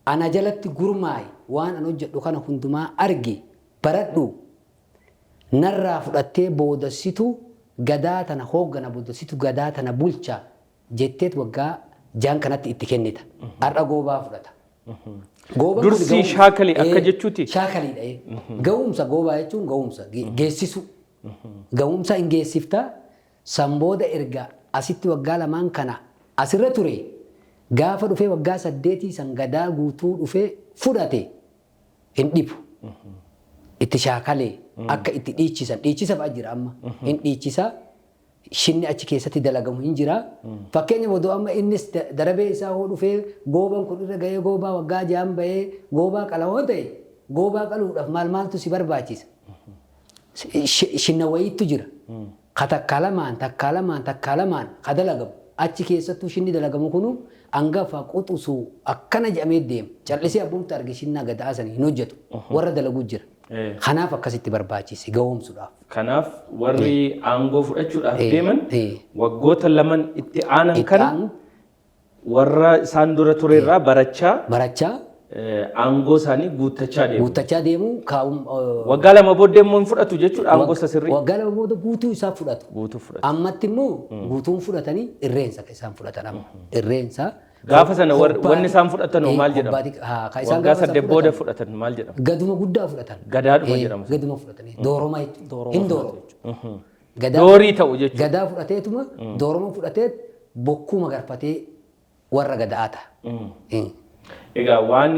ana jalatti gurmaa'i waan an hojjedhu kana hundumaa argi baradhu narraa fudhattee boodasitu gadaa tana hooggana boodasitu gadaa tana bulcha jetteet waggaa 6 kanatti itti kennita. Har'a goobaa fudhata. Goobaan kun Dursii shaakalii akka jechuuti? Shaakaliidha. Ga'umsa goobaa jechuun ga'umsa geessisu. Ga'umsa hin geessifta. San booda erga asitti waggaa 2 kana asirra ture gaafa dhufee waggaa 8 san gadaa guutuu dhufee fudhate hin dhibu. Itti shaakalee akka itti dhiichisan. Dhiichisa fa'a jira amma. Hin dhiichisa. Shinni achi keessatti dalagamu hin jira. Fakkeenya odoo amma innis darabee isaa hoo dhufee gooban kun irra ga'ee goobaa waggaa 6 bahee goobaa qalamoo ta'e goobaa qaluudhaaf maal maaltu si barbaachisa? Shinna wayiitu jira. Ka takka lamaan takka lamaan takka lamaan ka dalagamu. Achi keessattuu shinni dalagamu kunu hangafa quxusu akkana jedhamee deema. Callisee abbumti arge shinnaa gadaa sanii hin hojjetu. Warra dalaguu jira. Kanaaf akkasitti barbaachise ga'oomsuudhaaf. Kanaaf warri aangoo fudhachuudhaaf deeman waggoota 2 itti aanan kana warra isaan dura ture irraa barachaa aangoo isaanii guuttachaa deemu. Guuttachaa deemu. Waggaa 2 booddee immoo hin fudhatu jechuudha aangoo isa sirrii. Waggaa 2 booda guutuu isaa fudhatu. Guutuu fudhatu. Ammatti immoo guutuun fudhatanii irreensa isaan fudhatan amma. Irreensa. Gaafa sana wanni isaan fudhatan maal jedhama? Waggaa 8 booda fudhatan maal jedhama? Gaduma guddaa fudhatan. Gadaadhuma jedhama. Gaduma fudhatanii. Dooroma jechuudha. Hin dooroma. Doorii ta'u jechuudha. Gadaa fudhateetuma dooroma fudhatee bokkuu magarfatee warra gadaa ta'a. Egaa waan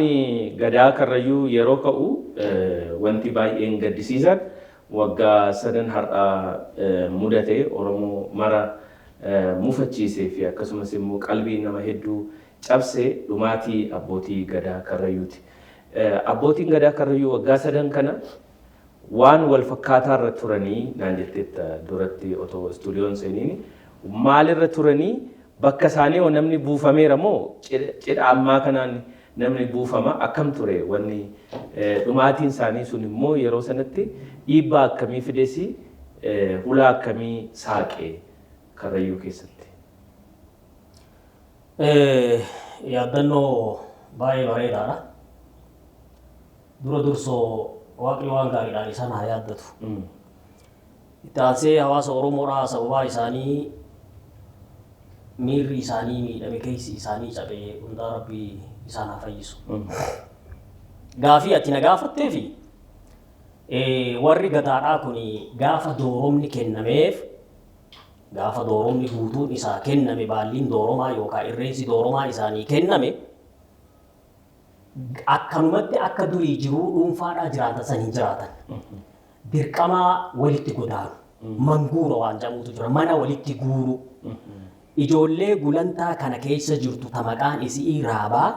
gadaa karrayyuu yeroo ka'u wanti baay'een gaddisiisan waggaa 3 har'aa mudate Oromoo mara mufachiisee fi akkasumas immoo qalbii nama hedduu cabsee dhumaatii abbootii gadaa karrayyuuti. Abbootiin gadaa karrayyuu waggaa 3 kana waan wal fakkaataa irra turanii naan jetteetta duratti otoo istuudiyoon seeniin maalirra turanii bakka isaanii hoo namni buufameera moo cidha ammaa kanaan namni buufama akkam ture wanni dhumaatiin isaanii sun immoo yeroo sanatti dhiibbaa akkamii fidesi hulaa akkamii saaqe karrayyuu keessatti? Yaaddannoo baay'ee bareedaadha. Dura dursoo waaqni waan gaariidhaan isaan haa yaaddatu. Itti aansee hawaasa Oromoodhaa sababaa isaanii miirri isaanii miidhame keessi isaanii cabee hundaa rabbii isaan haa fayyisu. Gaafii ati na gaafattee fi warri gadaadhaa kun gaafa dooromni kennameef gaafa dooromni guutuun isaa kenname baalliin dooromaa yookaan irreensi dooromaa isaanii kenname akkanumatti akka durii jiruu dhuunfaadhaa jiraatan san hin jiraatan. Dirqamaa walitti godaanu. Manguura waan jedhamutu jira. Mana walitti guuru. Ijoollee gulantaa kana keessa jirtu ta maqaan isii raabaa,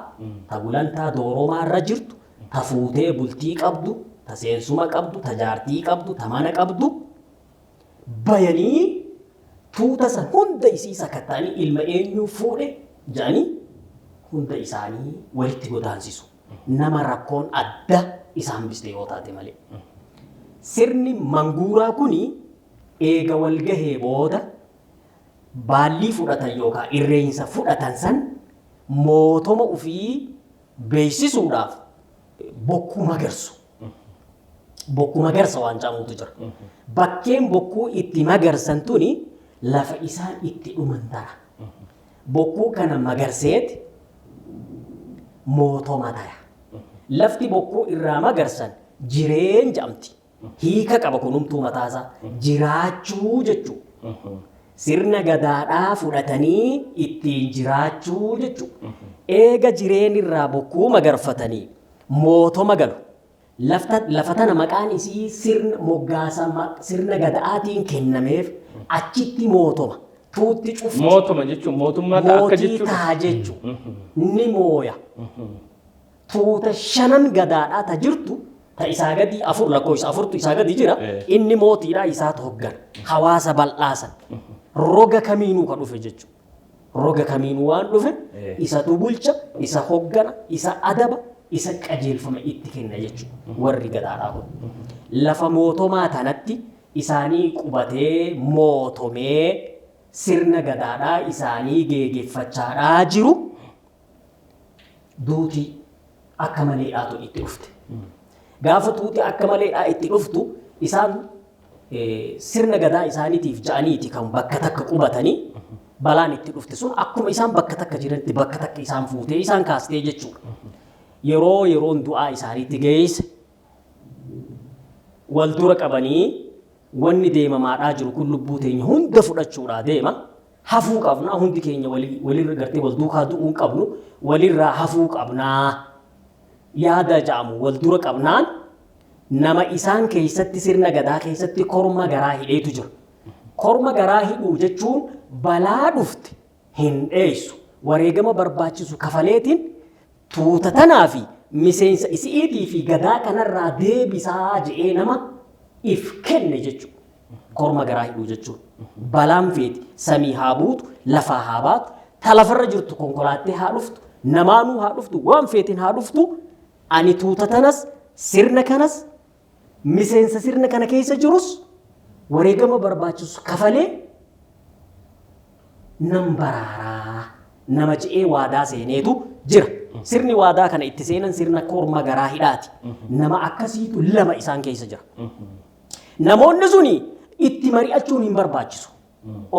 ta gulantaa dooromaa irra jirtu, ta fuutee bultii qabdu, ta seensuma qabdu, ta jaartii qabdu, ta mana qabdu bayanii tuuta san hunda isii sakatta'anii ilma eenyuu fuudhe jedhanii hunda isaanii walitti godaansisu. Nama rakkoon adda isaan biste yoo taate malee. Sirni manguuraa kuni eega wal gahee booda baallii fudhatan yookaan irreensa fudhatan san mootoma ofii beeksisuudhaaf bokkuu magarsu. Bokkuu magarsa waan jedhamutu jira. Bakkeen bokkuu itti magarsan tuni lafa isaan itti dhuman tara. Bokkuu kana magarseet mootoma tara. Lafti bokkuu irraa magarsan jireen jedhamti. Hiika qaba kunumtuu mataasaa. Jiraachuu jechuudha. Sirna gadaadhaa fudhatanii ittiin jiraachuu jechuudha. Eega jireen irraa bokkuu magarfatanii mootoma galu. Lafa tana maqaan isii sirna moggaasa sirna gadaatiin kennameef achitti mootoma. Tuutti cufti. Mootoma jechuun mootummaa ta'a akka Mootii jechuudha. ta'a jechuudha. Ni mooya. Tuuta shanan gadaadhaa ta jirtu ta isaa gadi afur lakkoofsa afurtu isaa gadi jira. Inni mootiidhaa isaatu hoggana. Hawaasa bal'aasan. Roga kamiinuu ka dhufe jechuudha. Roga kamiinuu waan dhufe isatu bulcha, isa hoggana, isa adaba, isa qajeelfama itti kenna jechuudha. Warri gadaadhaa kun. Lafa mootomaa tanatti isaanii qubatee mootomee sirna gadaadhaa isaanii geeggeeffachaadhaa jiru duuti akka maleedhaatu itti dhufte. Gaafa tuuti akka maleedhaa itti dhuftu isaan sirna gadaa isaaniitiif ja'aniiti kan bakka takka qubatanii balaan itti dhufte sun akkuma isaan bakka takka jiranitti bakka takka isaan fuutee isaan kaastee jechuudha. Yeroo yeroon du'aa isaaniitti geesse wal dura qabanii wanni deemamaadhaa jiru kun lubbuu teenya hunda fudhachuudhaa deema. Hafuu qabnaa hundi keenya walirra gartee wal duukaa du'uu hin qabnu walirraa hafuu qabnaa yaada ja'amu wal dura qabnaan nama isaan keessatti sirna gadaa keessatti korma garaa hidheetu jira. Korma garaa hidhuu jechuun balaa dhufte hin dheessu. Wareegama barbaachisu kafaleetiin tuuta tanaa fi miseensa isi'iitii fi gadaa kanarraa deebisaa je'ee nama if kenne jechuudha. Korma garaa hidhuu jechuudha. Balaan feeti samii haa buutu, lafaa haa baatu, ta lafarra jirtu konkolaattee haa dhuftu, namaanuu haa dhuftu, waan feetiin haa dhuftu, ani tuuta tanas, sirna kanas, miseensa sirna kana keessa jirus wareegama barbaachisu kafalee nan baraaraa nama je'ee waadaa seeneetu jira. Sirni waadaa kana itti seenan sirna korma garaa hidhaati. Nama akkasiitu lama isaan keessa jira. Namoonni suni itti mari'achuun hin barbaachisu.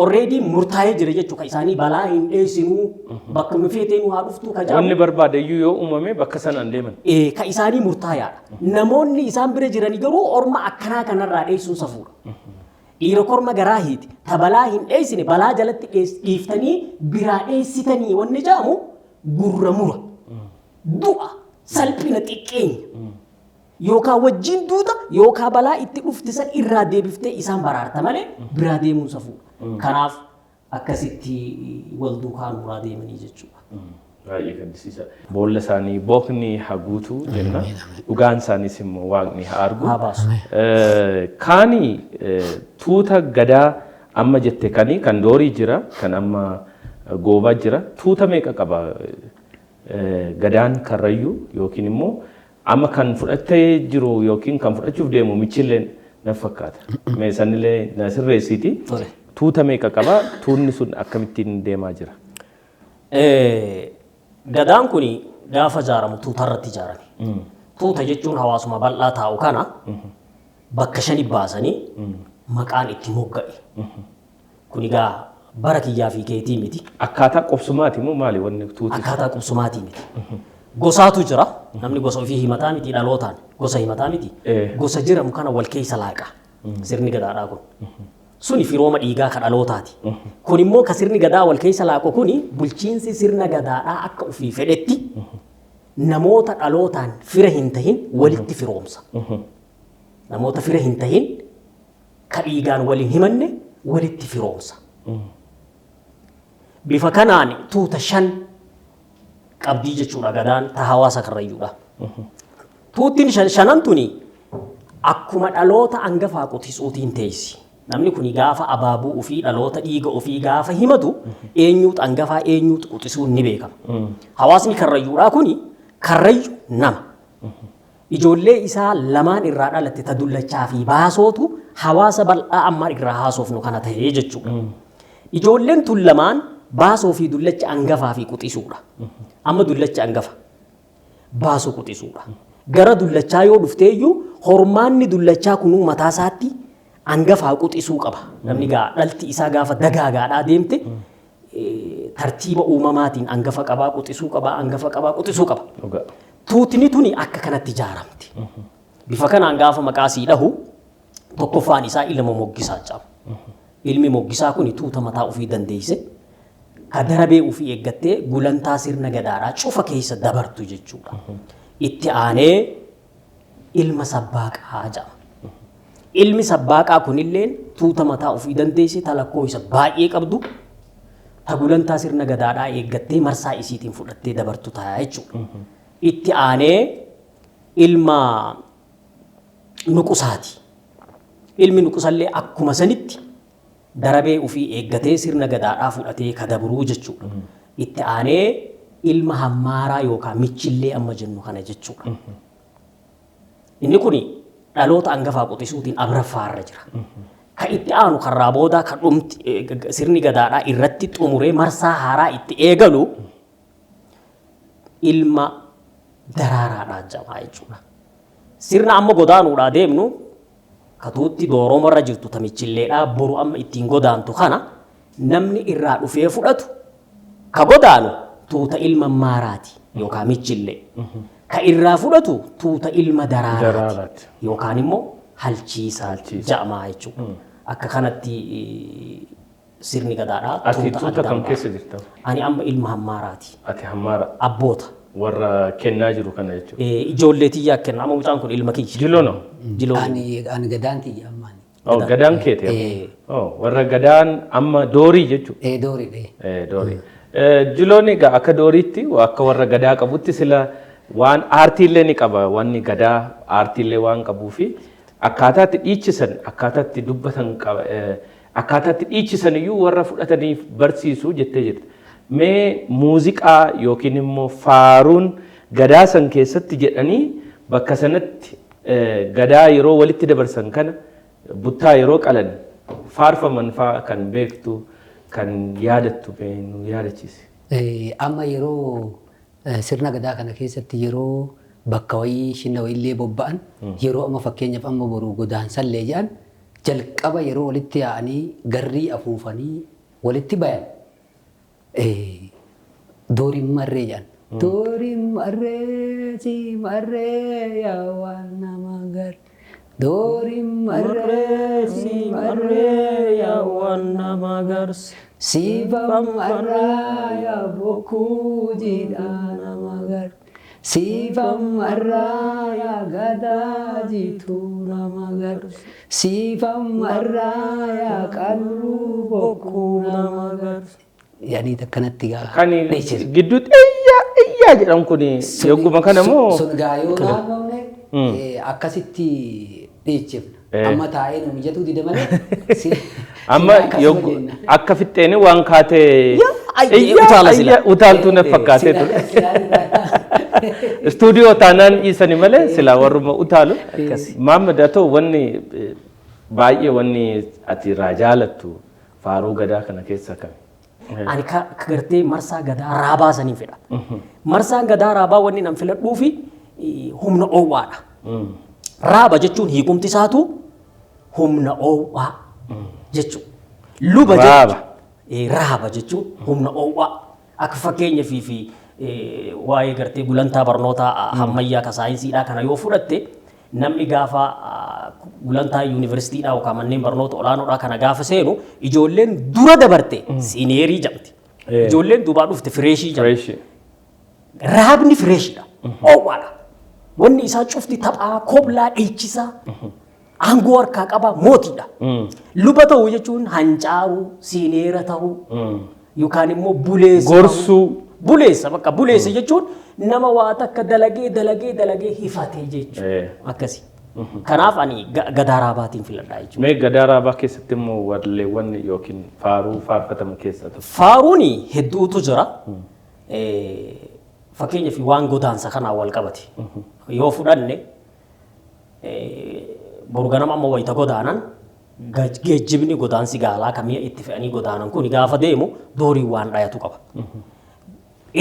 Already murtaa'ee jira jechuudha. Isaanii balaa hin dheessinuu bakka nu feeteenuu haa dhuftuu ka jedhamu. Wanni barbaade iyyuu yoo uumame bakka sanaan deeman. Ka isaanii murtaayaadha. Namoonni isaan bira jiranii garuu orma akkanaa kanarraa dheessuun safuudha. Dhiira korma garaa hiiti. Ta balaa hin dheessine balaa jalatti dhiiftanii biraa dheessitanii wanni jedhamu gurra mura. Du'a salphina xiqqeenya. Yookaan wajjin duuta yookaan balaa itti dhufte san irraa deebiftee isaan baraarta malee biraa deemuun safuudha. Kanaaf akkasitti wal duukaa nuuraa deemanii jechuudha. Baay'ee gaddisiisa. Boolla isaanii bookni haa guutu jenna. Dhugaan isaaniis immoo waaqni haa argu. Haa baasu. Kaani tuuta gadaa amma jette kani kan doorii jira kan amma goobaa jira tuuta meeqa qaba gadaan karrayyuu yookiin immoo amma kan fudhatee jiru yookiin kan fudhachuuf deemu michilleen na fakkaata. Mee sanillee na sirreessiti. Tole. Tuuta meeqa qaba? Tuunni sun akkamittiin deemaa jira? Gadaan kun gaafa ijaaramu tuutarratti ijaarame. Tuuta jechuun hawaasuma bal'aa taa'u kana bakka shani baasanii maqaan itti mogga'e. Kun egaa bara kiyyaa fi keetii miti. Akkaataa qubsumaati moo maali wanni tuuti? Akkaataa qubsumaatii miti. Gosaatu jira. Namni gosa ofii himataa miti dhalootaan. Gosa himataa miti. Gosa jiramu kana wal keessa laaqa. Sirni gadaadhaa kun. Suni firooma dhiigaa ka dhalootaati. Kun immoo ka sirni gadaa wal keessa laaqu kuni bulchiinsi sirna gadaadhaa akka ofii fedhetti namoota dhalootaan fira hin tahin walitti firoomsa. Namoota fira hin tahin ka dhiigaan waliin himanne walitti firoomsa. Bifa kanaan tuuta shan qabdii jechuudha gadaan ta hawaasa karrayyuudha. Tuuttiin shanan tuni akkuma dhaloota angafaa qotisuutiin teessi. Namni kuni gaafa abaabuu ofii dhaloota dhiiga ofii gaafa himatu eenyuutu angafaa eenyuutu quxisuun ni beekama. Hawaasni karrayyuudhaa kuni karrayyu nama. Ijoollee isaa lamaan irraa dhalatte ta dullachaa fi baasootu hawaasa bal'aa ammaa irraa haasofnu kana ta'ee jechuudha. Ijoolleen tun lamaan baasoo fi dullacha angafaa fi quxisuudha. Amma dullacha angafa baasoo quxisuudha. Gara dullachaa yoo dhufteeyyuu hormaanni dullachaa kunuu mataa isaatti angafaa quxisuu qaba. Namni gaa dhalti isaa gaafa dagaagaadhaa deemte tartiiba uumamaatiin angafa qabaa quxisuu qabaa angafa qabaa quxisuu qaba. Tuutni tuni akka kanatti ijaaramti. Bifa kanaan gaafa maqaa sii dhahu Tokkoffaan isaa ilma moggisaa jedhama. Ilmi moggisaa kun tuuta mataa ofii dandeesse ka darabee ofii eeggattee gulantaa sirna gadaadhaa cufa keessa dabartu jechuudha. Itti aanee ilma sabbaaqaa jedhama. Ilmi sabbaaqaa kunilleen tuuta mataa ofii dandeesse ta lakkoo isa baay'ee qabdu ta gulantaa sirna gadaadhaa eeggattee marsaa isiitiin fudhattee dabartu ta'a jechuudha. Itti aanee ilma nuqusaati. Ilmi nuqusallee akkuma sanitti darabee ofii eeggatee sirna gadaadhaa fudhatee ka dabruu jechuudha. Itti aanee ilma hammaaraa yookaan michillee amma jennu kana jechuudha. Inni kuni dhaloota angafaa quxisuutiin abraffaarra jira. Ka itti aanu karraa boodaa ka dhumti sirni gadaadhaa irratti xumuree marsaa haaraa itti eegalu ilma daraaraadhaa jedhama jechuudha. Sirna amma godaanuudhaa deemnu katuutti dooromarra jirtu tamichilleedhaa boru amma ittiin godaantu kana namni irraa dhufee fudhatu ka godaanu tuuta ilma maaraati yookaan michillee. Ka irraa fudhatu tuuta ilma daraaraati yookaan immoo halchiisaa jedhama jechuudha. Akka kanatti sirni gadaadhaa. Ati tuuta kam keessa jirta? Ani amma ilma hammaaraati. Ati hammaara. Abboota. Warra kennaa jiru kana jechuudha. Ijoollee tiyyaa kenna. Amma mucaan kun ilma kiyya. Jiloo no? Jiloo. Ani gadaan tiyya ammaan. Oh, gadaan keeti. Oh, warra gadaan amma doorii jechuudha. Doorii. Doorii. Jiloon egaa akka dooriitti akka warra gadaa qabutti sila waan aartiillee ni qaba. Wanni gadaa aartiillee waan qabuufi akkaataa itti dhiichisan akkaataa itti dubbatan qaba. Akkaataa itti dhiichisan iyyuu warra fudhataniif barsiisu jettee jirti. Mee muuziqaa yookiin immoo faaruun gadaa san keessatti jedhanii bakka sanatti gadaa yeroo walitti dabarsan kana buttaa yeroo qalan faarfaman faa kan beektu kan yaadattu nu yaadachiisi. Amma yeroo sirna gadaa kana keessatti yeroo bakka wayii shinna wayiillee bobba'an yeroo amma fakkeenyaaf amma boruu godaansallee jedhan jalqaba yeroo walitti yaa'anii garrii afuufanii walitti bayan dooriin marree jedhan. Dooriin marree si marree yaa waan nama gar. Dooriin marree si marree yaa waan nama garsi. Siifan marraa yaa bokkuu jidhaa nama gar. Siifan marraa yaa gadaa jituu nama gar. Siifan marraa yaa qalluu bokkuu nama gar. Yaani akkanatti gaa. Kan gidduutti iyyaa iyyaa jedhamu kun yogguma kana moo? Sun gaa yoo naannofne akkasitti dhiichifna. Amma taa'ee nu mijatu dide malee. Amma akka fixxeeni waan kaatee iyyaa utaaltuu na fakkaatee ture. Istuudiyoo taanaan dhiisani malee silaa warruma utaalu. Maammed haa ta'u wanni baay'ee wanni ati irraa jaalattu faaruu gadaa kana keessa kami? Ani ka gartee marsaa gadaa raabaa saniin fedha. Marsaan gadaa raabaa wanni nan filadhuufi humna oowwaadha. Raaba jechuun hiikumti isaatu humna oowwaa jechuudha. Luba jechuun raaba jechuun humna oowwaa. Akka fakkeenya fi waa'ee gartee gulantaa barnootaa ammayyaa ka saayinsiidhaa kana yoo fudhatte namni gaafa gulantaa yuunivarsiitiidhaa yookaan manneen barnoota olaanoodhaa kana gaafa seenu ijoolleen dura dabarte siineerii jedhamti. Ijoolleen duubaa dhufte fireeshii jedhamti. Raabni fireeshiidha. Oowwaadha. Wanni isaa cufti taphaa, koblaa, dhiichisaa, aangoo harkaa qabaa, mootiidha. Luba ta'uu jechuun hancaaruu, siineera ta'uu yookaan immoo buleessa. Gorsuu. Buleessa bakka buleessa jechuun nama waa takka dalagee dalagee dalagee hifatee jechuudha. Akkasi. Kanaaf ani gadaa raabaatiin filadhaa jechuudha. Mee gadaa raabaa keessatti immoo walleewwan yookiin faaruu faarfatamu keessaa tokko. Faaruun hedduutu jira. Fakkeenyaaf waan godaansa kanaan wal qabate. Yoo fudhanne boru ganama amma wayita godaanan geejjibni godaansi gaalaa kan mi'a itti fe'anii godaanan kun gaafa deemu doorii waan dhayatu qaba.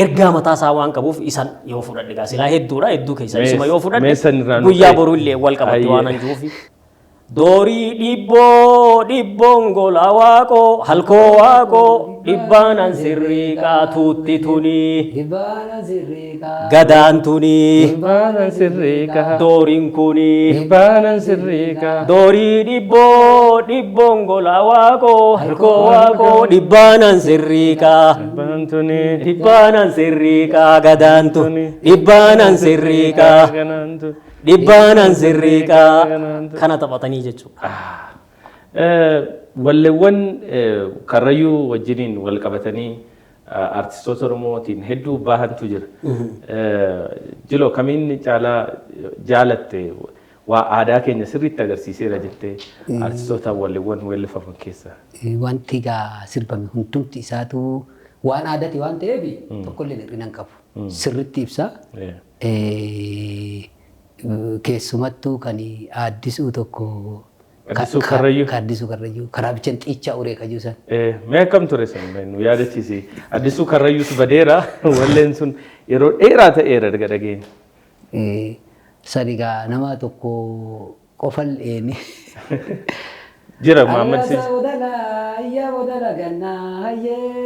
Ergaa mataa isaa waan qabuuf isan yoo fudhadhe gaa silaa hedduudha hedduu keessa isuma yoo fudhadhe guyyaa boruu illee wal qabatti waan hanjuufi. Doorii dhibboo dhibboon gola waaqoo halkoo waaqoo dhibbaanan sirrii qaatuutti tuni. Dhibbaanan sirrii kaa. Gadaan tuni. Dhibbaanan sirrii kaa. Dooriin kuni. Dhibbaanan sirrii kaa. Doorii dhibboo dhibboon gola waaqoo halkoo waaqoo dhibbaanan sirrii kaa. Dhibbaan tuni. Dhibbaanan sirrii kaa gadaan tuni. Dhibbaanan sirrii kaa. Ganaan tuni. Dhibbaanan sirrii kaa. Kana taphatanii jechuudha. Walleewwan Karrayyuu wajjiniin wal qabatanii artistoota Oromootiin hedduu bahantu jira. Jiloo, kamiin caalaa jaalatte, waa aadaa keenya sirriitti agarsiiseera jettee artistoota walleewwan weellifaman keessaa? Wanti gaa sirbame hundumti isaatu waan aadaati waan ta'eef tokkollee hir'ina hin qabu. Sirriitti ibsa. Keessumattuu kan Addisuu tokko. Addisuu Karrayyuu. Ka Addisuu Karrayyuu karaa bichan xiichaa uree kajuu san. Mee akkam ture sun? Mee nu yaadachiisi. Addisuu Karrayyuutu badeera. Walleen sun yeroo dheeraa ta'eera erga dhageenya. Sani gaa nama tokko qofalleen. Jira Muhammad Sis. Alla bodala ayya bodala ganna hayyee.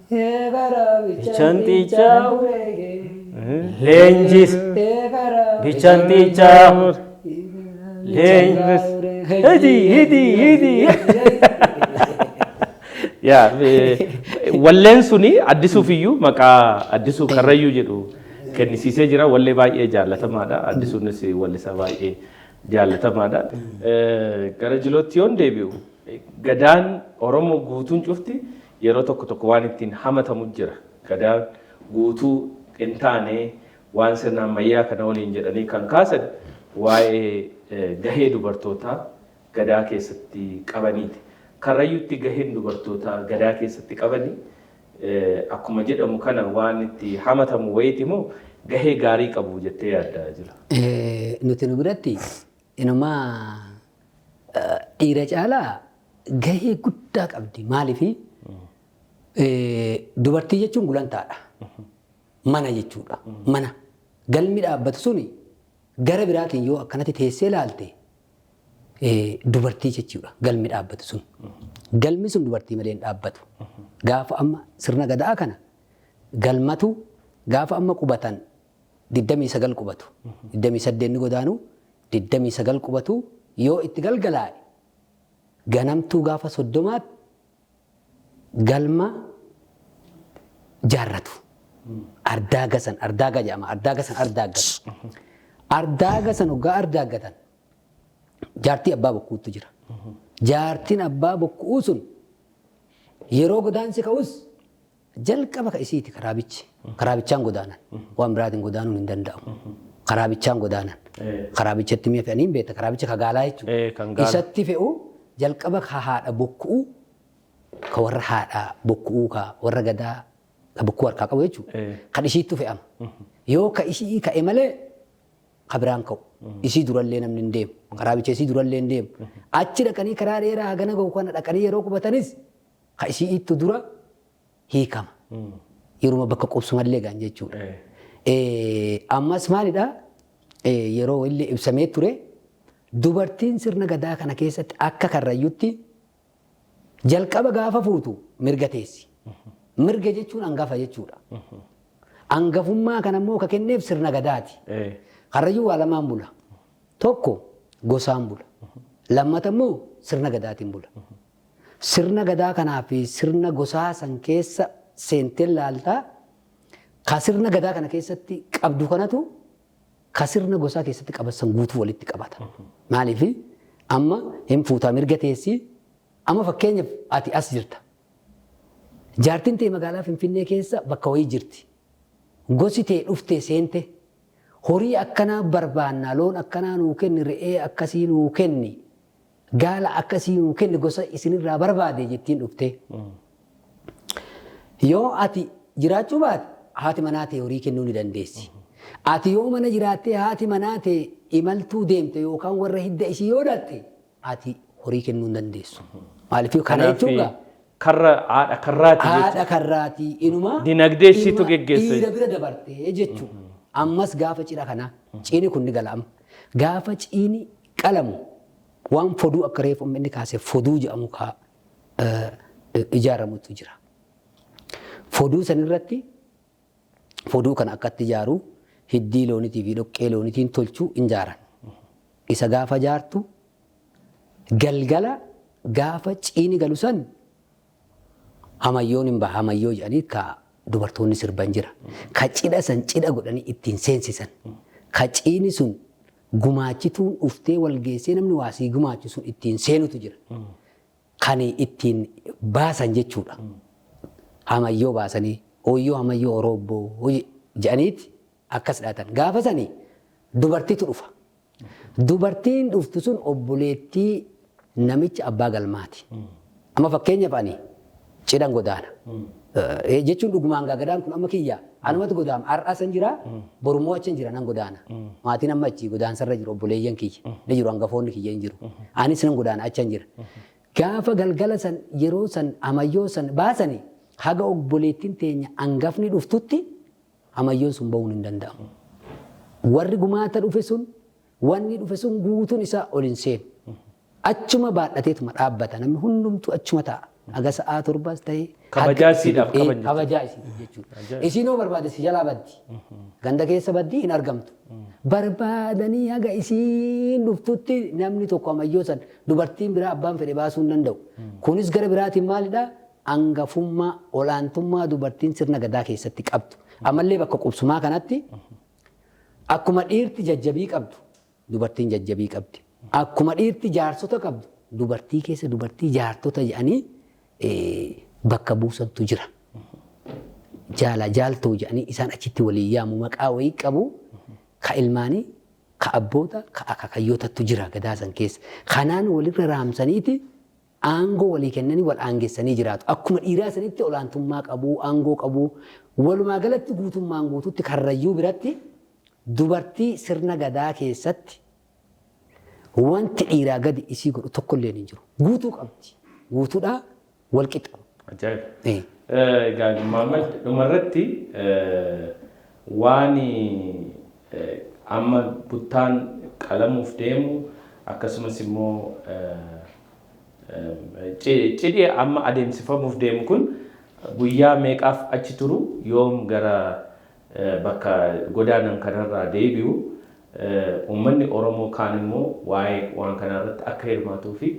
Bichaan xiichaa leenjis bichaan xiichaa leenjis hidi hidi hidi. Yaa, walleen suni Addisuuf iyyuu maqaa Addisuu Karrayyuu jedhu kennisiisee jira. Wallee baay'ee jaallatamaadha. Addisuunis wallisaa baay'ee jaallatamaadha. Gara Jilootti yoon deebi'u, gadaan Oromoo guutuun cufti yeroo tokko tokko waan ittiin hamatamu jira. Gadaan guutuu hin taane, waan sirna ammayyaa kana waliin jedhanii kan kaasan waa'ee gahee dubartootaa gadaa keessatti qabaniiti. Karrayyuutti gaheen dubartootaa gadaa keessatti qabanii akkuma jedhamu kana waan itti hamatamu wayiiti moo gahee gaarii qabu jettee yaaddaa jira? Nuti nu biratti inumaa dhiira caalaa gahee guddaa qabdi. Maaliifi, dubartii jechuun gulantaadha. Mana jechuudha. Mana. Galmi dhaabbatu suni gara biraatiin yoo akkanatti teessee ilaalte dubartii jechuudha galmi dhaabbatu sun. Galmi sun dubartii malee hin dhaabbatu. Gaafa amma sirna gadaa kana galmatu gaafa amma qubatan 29 qubatu. 28 ni godaanu, 29 qubatu. Yoo itti galgalaa'e ganamtuu gaafa 30tti galma jaarratu. Ardaaga san ardaaga jedhama. Ardaaga san ardaaggatu. Ardaaga san hoggaa ardaaggatan jaartii abbaa bokkuutu jira. Jaartiin abbaa bokkuu sun yeroo godaansi ka'us jalqaba ka isiiti karaabichi. Karaabichaan godaanan. Waan biraatiin godaanuun hin danda'amu. Karaabichaan godaanan. Karaabichatti mi'a fe'anii hin beekta. Karaabicha ka gaalaa jechuudha. Kan gaala. Isatti fe'u jalqaba ka haadha bokkuu, ka warra haadha bokkuu, ka warra gadaa, ka bokkuu harkaa qabu jechuudha. Kan ishiittu fe'ama. Yoo ka ishii ka'e malee ka biraan ka'u. Isii durallee namni hin deemu. Karaabicha isii durallee hin deemu. Achi dhaqanii karaa dheeraa hagana gahu kana dhaqanii yeroo qubatanis ka isii ittu dura hiikama. Yeruma bakka qubsumallee gaan jechuudha. Ammas maalidha? Yeroo illee ibsamee ture, dubartiin sirna gadaa kana keessatti akka Karrayyutti jalqaba gaafa fuutu mirga teessi. Mirga jechuun hangafa jechuudha. Hangafummaa kana immoo ka kenneef sirna gadaati. Karrayyuu waa lamaan bula. Tokko gosaan bula. Lammata immoo sirna gadaatiin bula. Sirna gadaa kanaa fi sirna gosaa san keessa seentee laaltaa, ka sirna gadaa kana keessatti qabdu kanatu ka sirna gosaa keessatti qaban guutuu walitti qabata. Maaliif, amma hin fuutaa mirga teessii. Amma fakkeenyaaf ati as jirta. Jaartiin ta'e magaalaa Finfinnee keessa bakka wayii jirti. Gosi ta'e dhuftee seente, horii akkanaa barbaannaa, loon akkanaa nuu kenni, re'ee akkasii nuu kenni, gaala akkasii nuu kenni, gosa isinirraa barbaade jettiin dhuftee. Yoo ati jiraachuu baate haati manaa ta'e horii kennuu ni dandeessi. Ati yoo mana jiraattee haati manaa ta'e imaltuu deemte yookaan warra hidda isii yoo dhatte ati horii kennuu hin dandeessu. Maaliif kana jechuun gaa Karra haadha karraati jechuudha. Haadha karraatii inuma Dinagdee ishiitu geggeessa. Dhiira bira dabartee jechuudha. Ammas gaafa cidha kanaa ciini kun ni gala amma. Gaafa ciini qalamu waan foduu akka reefu inni kaase foduu jedhamu ka ijaaramutu jira. Foduu sanirratti foduu kana akkatti ijaaru hiddii loonitii fi dhoqqee loonitiin tolchuu hin jaaran. Isa gaafa jaartu galgala gaafa ciini galu san hamayyoon hin baha hamayyoo jedhanii ka dubartoonni sirban jira. Ka cidha san cidha godhanii ittiin seensisan. Ka ciini sun gumaachituun dhuftee wal geessee namni waa sii gumaachu sun ittiin seenutu jira. Kan ittiin baasan jechuudha. Hamayyoo baasanii ooyyoo hamayyoo oroobboo jedhaniiti akkas dhaatan. Gaafa sani dubartiitu dhufa. Dubartiin dhuftu sun obboleettii namicha abbaa galmaati. Amma fakkeenyaaf ani cidhan godaana. Jechuun dhugumaan gadaan kun amma kiyya anumatu godaama. Har'a san jira borummoo achi jira nan godaana. Maatiin amma achi godaansarra jiru obboleeyyan kiyya ni jiru hangafoonni kiyya hin jiru. Anis nan godaana achi jira. Gaafa galgala san yeroo san amayyoo san baasani haga obboleettiin teenya hangafni dhuftutti amayyoon sun bahuun hin danda'amu. Warri gumaata dhufe sun wanni dhufe sun guutuun isaa ol hin seenu. Achuma baadhateetuma dhaabbata namni hundumtuu achuma taa'a. Haga sa'aa torbaas ta'ee. Kabajaa isiidhaaf qaban jechuudha. Kabajaa isiidhaaf jechuudha. Isiin hoo barbaade si jalaa baddi. Ganda keessa baddi hin argamtu. Barbaadanii haga isiin dhuftutti namni tokko amayyoo san dubartiin biraa abbaan fedhe baasuu hin danda'u. Kunis gara biraatiin maalidhaa? Hangafummaa olaantummaa dubartiin sirna gadaa keessatti qabdu. Ammallee bakka qubsumaa kanatti akkuma dhiirti jajjabii qabdu dubartiin jajjabii qabdi. Akkuma dhiirti jaarsota qabdu dubartii keessa dubartii jaartota jedhanii bakka buusantu jira. Jaala jaaltoo jedhanii isaan achitti waliin yaamu maqaa wayii qabu ka ilmaanii ka abboota ka akaakayyootatu jira gadaa san keessa. Kanaan walirra raamsaniiti aangoo walii kennanii wal aangessanii jiraatu. Akkuma dhiiraa sanitti olaantummaa qabu, aangoo qabu. Walumaa galatti guutummaan guututti karrayyuu biratti dubartii sirna gadaa keessatti wanti dhiiraa gadi isii godhu tokkollee hin jiru. Guutuu qabdi. Guutuudhaa wal qixa. Ajaa'iba. Egaa Muhammad dhumarratti waan amma buttaan qalamuuf deemu akkasumas immoo cidhi amma adeemsifamuuf deemu kun guyyaa meeqaaf achi turu yoom gara bakka godaanan kanarraa deebi'u uummanni Oromoo kaan immoo waa'ee waan kanarratti akka hirmaatuu fi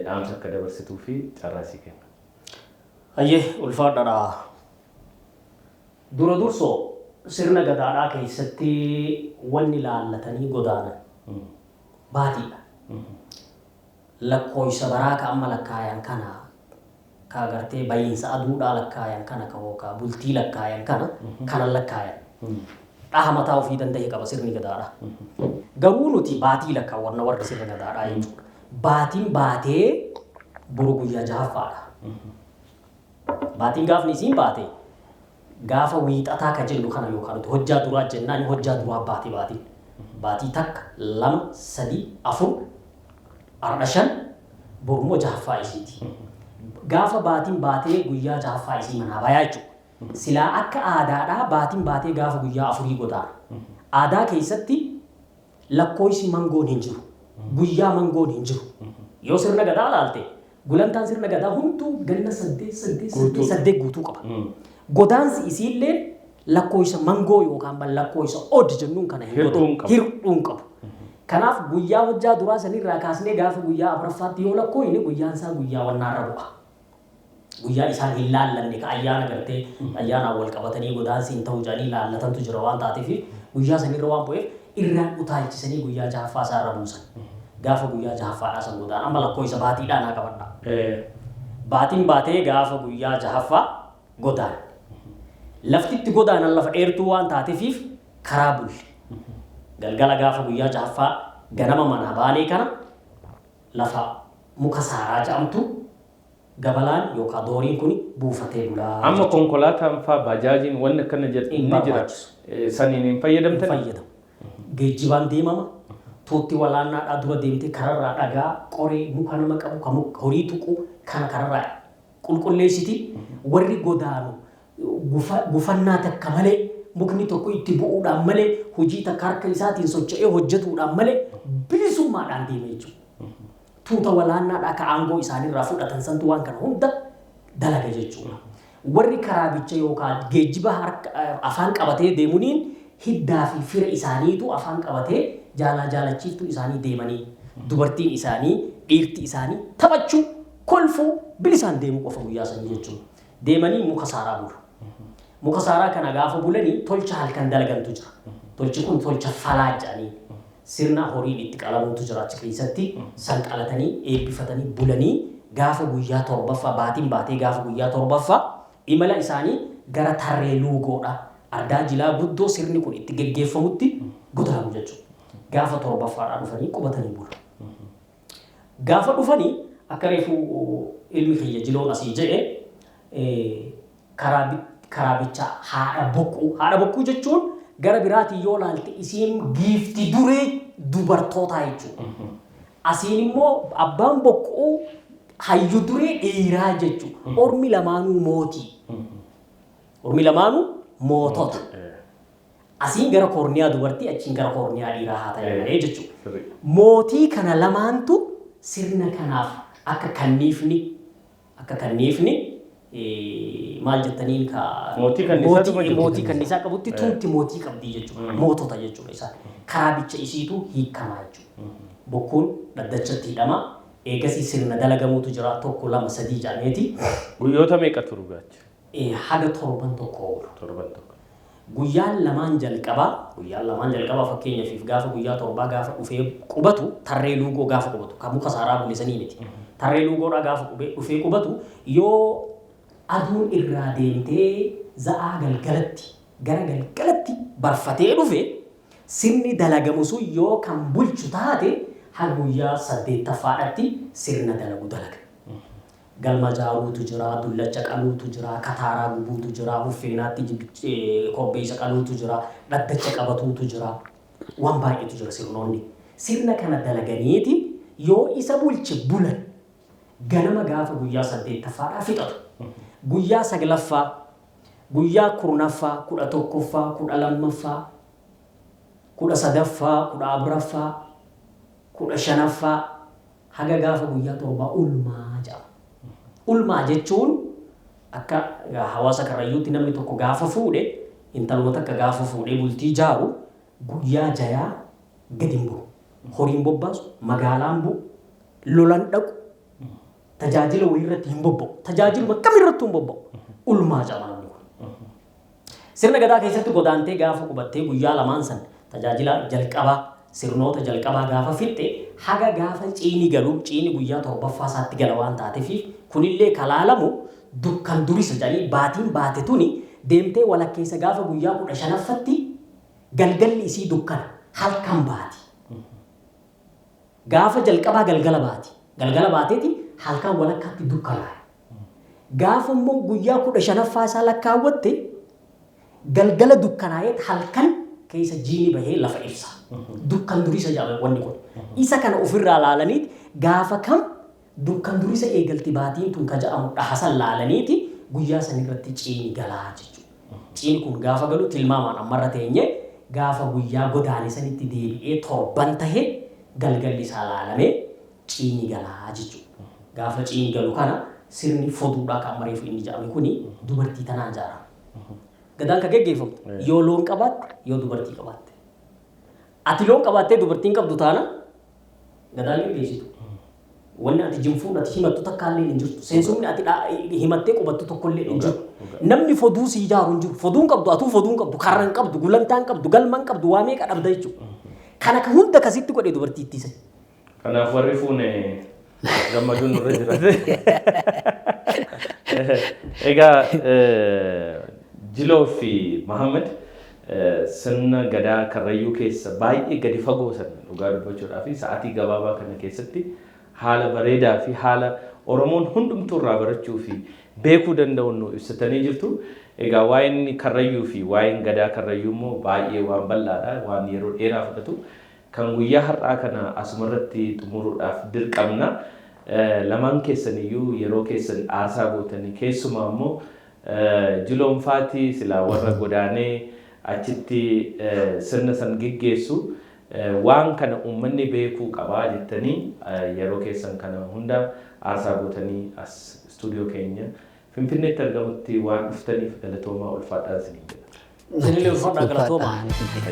dhaamsa akka dabarsituu fi carraa sii kenna. Hayyee ulfaadhaadha. Dura dursoo sirna gadaadhaa keessatti wanni laallatanii godaanan baatiidha. Lakkoofsa baraa ka amma lakkaayan kana ka agartee bayiinsa aduudhaa lakkaayan kana ka yookaan bultii lakkaayan kana kana lakkaayan. Dhaha mataa ofii danda'e qaba sirni gadaadhaa. Garuu nuti baatii lakkaawwanna warra sirna gadaadhaa jechuudha. Baatiin baatee boru guyyaa jahaffaadha. Baatiin gaafni isiin baate gaafa wiixataa ka jennu kana yookaan nuti hojjaa duraa jennaan hojjaa duraa baate baatiin. Baatii 1, 2, 3, 4, har'a 5 borummoo jahaffaa isiiti. Gaafa baatiin baatee guyyaa jahaffaa isii manaa bayaa jechuudha. Silaa akka aadaadhaa baatiin baatee gaafa guyyaa afurii godaana. Aadaa keessatti lakkoofsi mangoon hin jiru. Guyyaa mangoon hin jiru. Yoo sirna gadaa laalte gulantaan sirna gadaa hunduu ganna 8 8 8 8 guutuu qaba. Godaansi isiillee lakkoofsa mangoo yookaan lakkoofsa od jennuun kana hin Hir'uu hin qabu. Hir'uu hin qabu. Kanaaf guyyaa hojjaa duraa sanirraa kaasnee gaafa guyyaa afuraffaatti yoo lakkoofne guyyaan isaa guyyaa wannaarra bu'a. Guyyaa isaan hin laallanne ka ayyaana gartee ayyaanaan wal qabatanii godaansi hin ta'u jedhanii laallatantu jira waan taateef guyyaa sanirra waan bu'eef irraan utaalchisanii guyyaa jahaffaa isaarra buusan. Gaafa guyyaa jahaffaadhaa san godaan amma lakkoofsa baatiidhaan haa qabadhaa. Baatiin baatee gaafa guyyaa jahaffaa godaan. Laftitti godaanan lafa dheertuu waan taateefiif karaa bulle. Galgala gaafa guyyaa jahaffaa ganama manaa baanee kana lafa muka saaraa jedhamtu gabalaan yookaan dooriin kun buufatee bulaa. Amma konkolaataan faa baajaajiin wanni akkana jedhu Hin ni jira. barbaachisu. Saniin hin fayyadamtani? Fayyadamu. Geejjibaan deemama. Tuutti walaannaadhaa dura deemtee kararraa dhagaa qoree muka nama qabu kan horii tuqu kana kararraa qulqulleessiti. Warri godaanu gufannaa takka malee mukni tokko itti bu'uudhaan malee, hojii takka harka isaatiin socho'ee hojjetuudhaan malee bilisummaadhaan deema jechuudha. Tuuta walaannaadhaa ka aangoo isaaniirraa fudhatan santu waan kana hunda dalaga jechuudha. Warri karaabicha yookaan geejjiba harka afaan qabatee deemuniin hiddaa fi fira isaaniitu afaan qabatee jaalaa jaalachiiftuu isaanii deemanii, dubartiin isaanii, dhiirti isaanii taphachuu, kolfuu, bilisaan deemuu qofa guyyaa sanii jechuudha. Deemanii muka saaraa bulu. Muka saaraa kana gaafa bulanii tolcha halkan dalagantu jira. Tolchi kun tolcha falaa jedhanii sirna horiin itti qalamuutu jira achi keessatti. San qalatanii eebbifatanii bulanii gaafa guyyaa torbaffaa, baatiin baatee gaafa guyyaa torbaffaa, imala isaanii gara Tarree Luugoodha. Ardaa jilaa guddoo sirni kun itti geggeeffamutti godaanu jechuudha. Gaafa torbaffaadhaa dhufanii qubatanii bulu. Gaafa dhufanii akka reefu ilmi kiyya Jiloon asii jedhe, karaabicha haadha bokkuu. Haadha bokkuu jechuun gara biraatiin yoo laalte isiin giifti duree dubartootaa jechuudha. Asiin immoo abbaan bokkuu hayyu duree dhiiraa jechuudha. Ormi lamaanuu mootii. Ormi lamaanuu mootota. Asiin gara koorniyaa dubartii, achiin gara koorniyaa dhiiraa haa ta'e malee jechuudha. Mootii kana lamaantu sirna kanaaf akka kanniifni maal jettaniin ka Mootii kanniisaa dhuma jiru. Mootii kanniisaa qabutti tuutti mootii qabdii jechuudha. Mootota jechuudha isaan. Karaabicha isiitu hiikamaa jechuudha. Bokkuun dhaddachatti hidhama. Eegasii sirna dalagamuutu jira, tokko, lama, sadii jedhameeti. Guyyoota meeqa turu gaacha? Haga torban tokko oolu. Torban tokko. Guyyaan lamaan jalqabaa, fakkeenyaaf gaafa guyyaa torbaa gaafa dhufee qubatu, Tarree Luugoo gaafa qubatu, kan muka saaraa bulisanii miti. Tarree Luugoodhaa gaafa dhufee qubatu, yoo aduun irraa deemtee za'aa galgalatti, gara galgalatti barfatee dhufe, sirni dalagamu sun yoo kan bulchu taate haga guyyaa saddeettaffaadhatti sirna dalagu dalaga. Galma jaaruutu jira, dullacha qaluutu jira, kataaraa gubuutu jira, huffeenaatti korbeessa qaluutu jira, dhaddacha qabatuutu jira. Waan baay'eetu jira sirnoonni. Sirna kana dalaganiiti yoo isa bulche bulan, ganama gaafa guyyaa saddeettaffaadhaa fixatu. Guyyaa saglaffaa, guyyaa 10ffaa, 11ffaa, 12ffaa, 13ffaa, 14ffaa, 15ffaa haga gaafa guyyaa torbaa ulmaa jedhama. Ulmaa jechuun akka hawaasa Karrayyuutti namni tokko gaafa fuudhe, intaluma takka gaafa fuudhee bultii jaaru, guyyaa jayaa gadi hin bu'u. Horiin bobbaasu, magaalaan bu'u, lolan dhaqu, tajaajila wayii irratti hin bobba'u. Tajaajiluma kamirrattuu hin bobba'u. Ulmaa jedhama namni kun. Sirna gadaa keessatti godaantee gaafa qubattee guyyaa lamaan san tajaajila jalqabaa, sirnoota jalqabaa gaafa fixxe, haga gaafa ciini galu, ciini guyyaa torbaffaa isaatti gala waan taateefiif, kunillee kalaalamu dukkan durisa jedhanii baatiin baate tuni deemtee walakkeessa gaafa guyyaa 15ffatti galgalli isii dukkana, halkan baati. Gaafa jalqabaa galgala baati. Galgala baateeti halkan walakkaatti dukkanaa'a. Gaafa immoo guyyaa 15ffaa isaa lakkaawwatte galgala dukkanaa'eet halkan keessa jiini bahee lafa ibsa. Dukkan durisa jedhama wanni kun. Isa kana ofirraa laalaniiti gaafa kam dukkan durisa eegalti baatiin tun ka jedhamu dhahasan laalaniiti guyyaa san irratti ciini galaa jechuudha. Ciini kun gaafa galu tilmaamaan ammarra teenye gaafa guyyaa godaane sanitti deebi'ee torban tahe galgalli isaa laalamee ciini galaa jechuudha. Gaafa ciini galu kana sirni foduudhaa kan mareefu inni jedhame kuni dubartii tanaan ijaarama. Gadaan kan geggeeffamtu yoo loon qabaatte, yoo dubartii qabaatte. Ati loon qabaattee dubartiin qabdu taana gadaan geggeessitu. Wanni ati jinfuun ati himattu takkaallee hin jirtu. Seensumni ati himattee qubattu tokkollee hin jiru. Namni foduu si ijaaru hin jiru. Foduu hin qabdu, atuu foduu hin qabdu, karra hin qabdu, gulantaa hin qabdu, galma hin qabdu, waa meeqa dhabda jechuudha. Kana kan hunda kasitti godhe dubartii ittisa. Kanaaf warri fuune gammaduun nurra jira. Egaa Jiloo fi Mahammad, sirna gadaa Karrayyuu keessa baay'ee gadi fagoo sana dhugaa dubbachuudhaa fi sa'aatii gabaabaa kana keessatti haala bareedaa fi haala Oromoon hundumtuu irraa barachuu fi beekuu danda'uun nu ibsatanii jirtu. Egaa waa'een Karrayyuu fi waa'een gadaa Karrayyuu immoo baay'ee waan bal'aadha, waan yeroo dheeraa fudhatu. Kan guyyaa har'aa kana asumarratti xumuruudhaaf dirqamna. Lamaan keessaniyyuu yeroo keessan aarsaa gootanii, keessumaa immoo Jiloonfaatii silaa warra godaanee Achitti sirna san geggeessu. Waan kana uummanni beekuu qabaa jettanii yeroo keessan kana hunda aarsaa gootanii as istuudiyoo keenya Finfinneetti argamutti waan dhuftaniif galatoomaa, ulfaadhaa isiniin jedha. Isinillee ulfaadhaa, galatoomaa.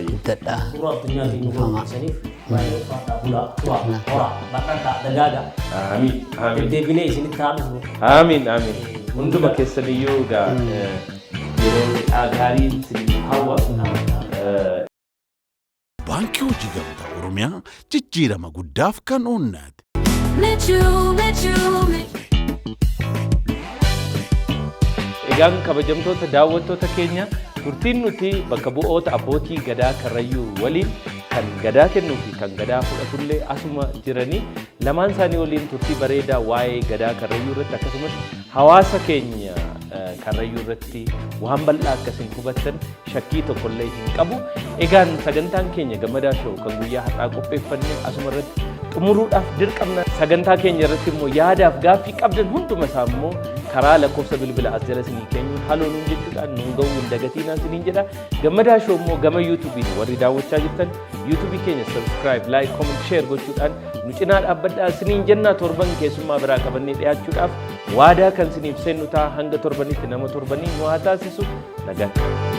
Guddadhaa. Suuraa addunyaatiin nu gurgursaniif baay'ee ulfaadhaa, bulaa, turaa, horaa, bal'adhaa, dagaagaa. Amiin. Amiin. Deddeebinee isinitti haa dhufnu. Amiin. Amiin. Hunduma keessaniyyuu egaa yeroo gaarii isiniif hawwa. Baankii Hojii Gamtaa Oromiyaa, jijjiirama guddaaf kan oonnate. Michuu, michuu, michuu. Egaan kabajamtoota daawwattoota keenya, turtiin nuti bakka bu'oota abbootii gadaa Karrayyuu waliin, kan gadaa kennuu fi kan gadaa fudhatullee asuma jiranii, lamaan isaanii waliin turtii bareedaa waa'ee gadaa Karrayyuu irratti akkasumas hawaasa keenya Karrayyuu irratti waan bal'aa akkasiin hubattan shakkii tokkollee hin qabu. Egaan sagantaan keenya Gammadaa Show kan guyyaa har'aa qopheeffanne asuma irratti xumuruudhaaf dirqamna. Sagantaa keenya irratti immoo yaadaaf gaaffii qabdan hunduma isaa immoo karaa lakkoofsa bilbila as jala isinii keenyuun haloo nuun jechuudhaan nuun ga'uu hin dagatiinaa isiniin jedha. Gammadaa Show immoo gama YouTubeiin warri daawwachaa jirtan YouTubeii keenya subscribe, like, comment, share gochuudhaan nu cinaa dhaabbadhaa isiniin jennaa. Torban keessummaa biraa qabannee dhiyaachuudhaaf waadaa kan isiniif seennu ta'a. Hanga torbanitti nama torbanii nu haa taasisu. Nagaatti.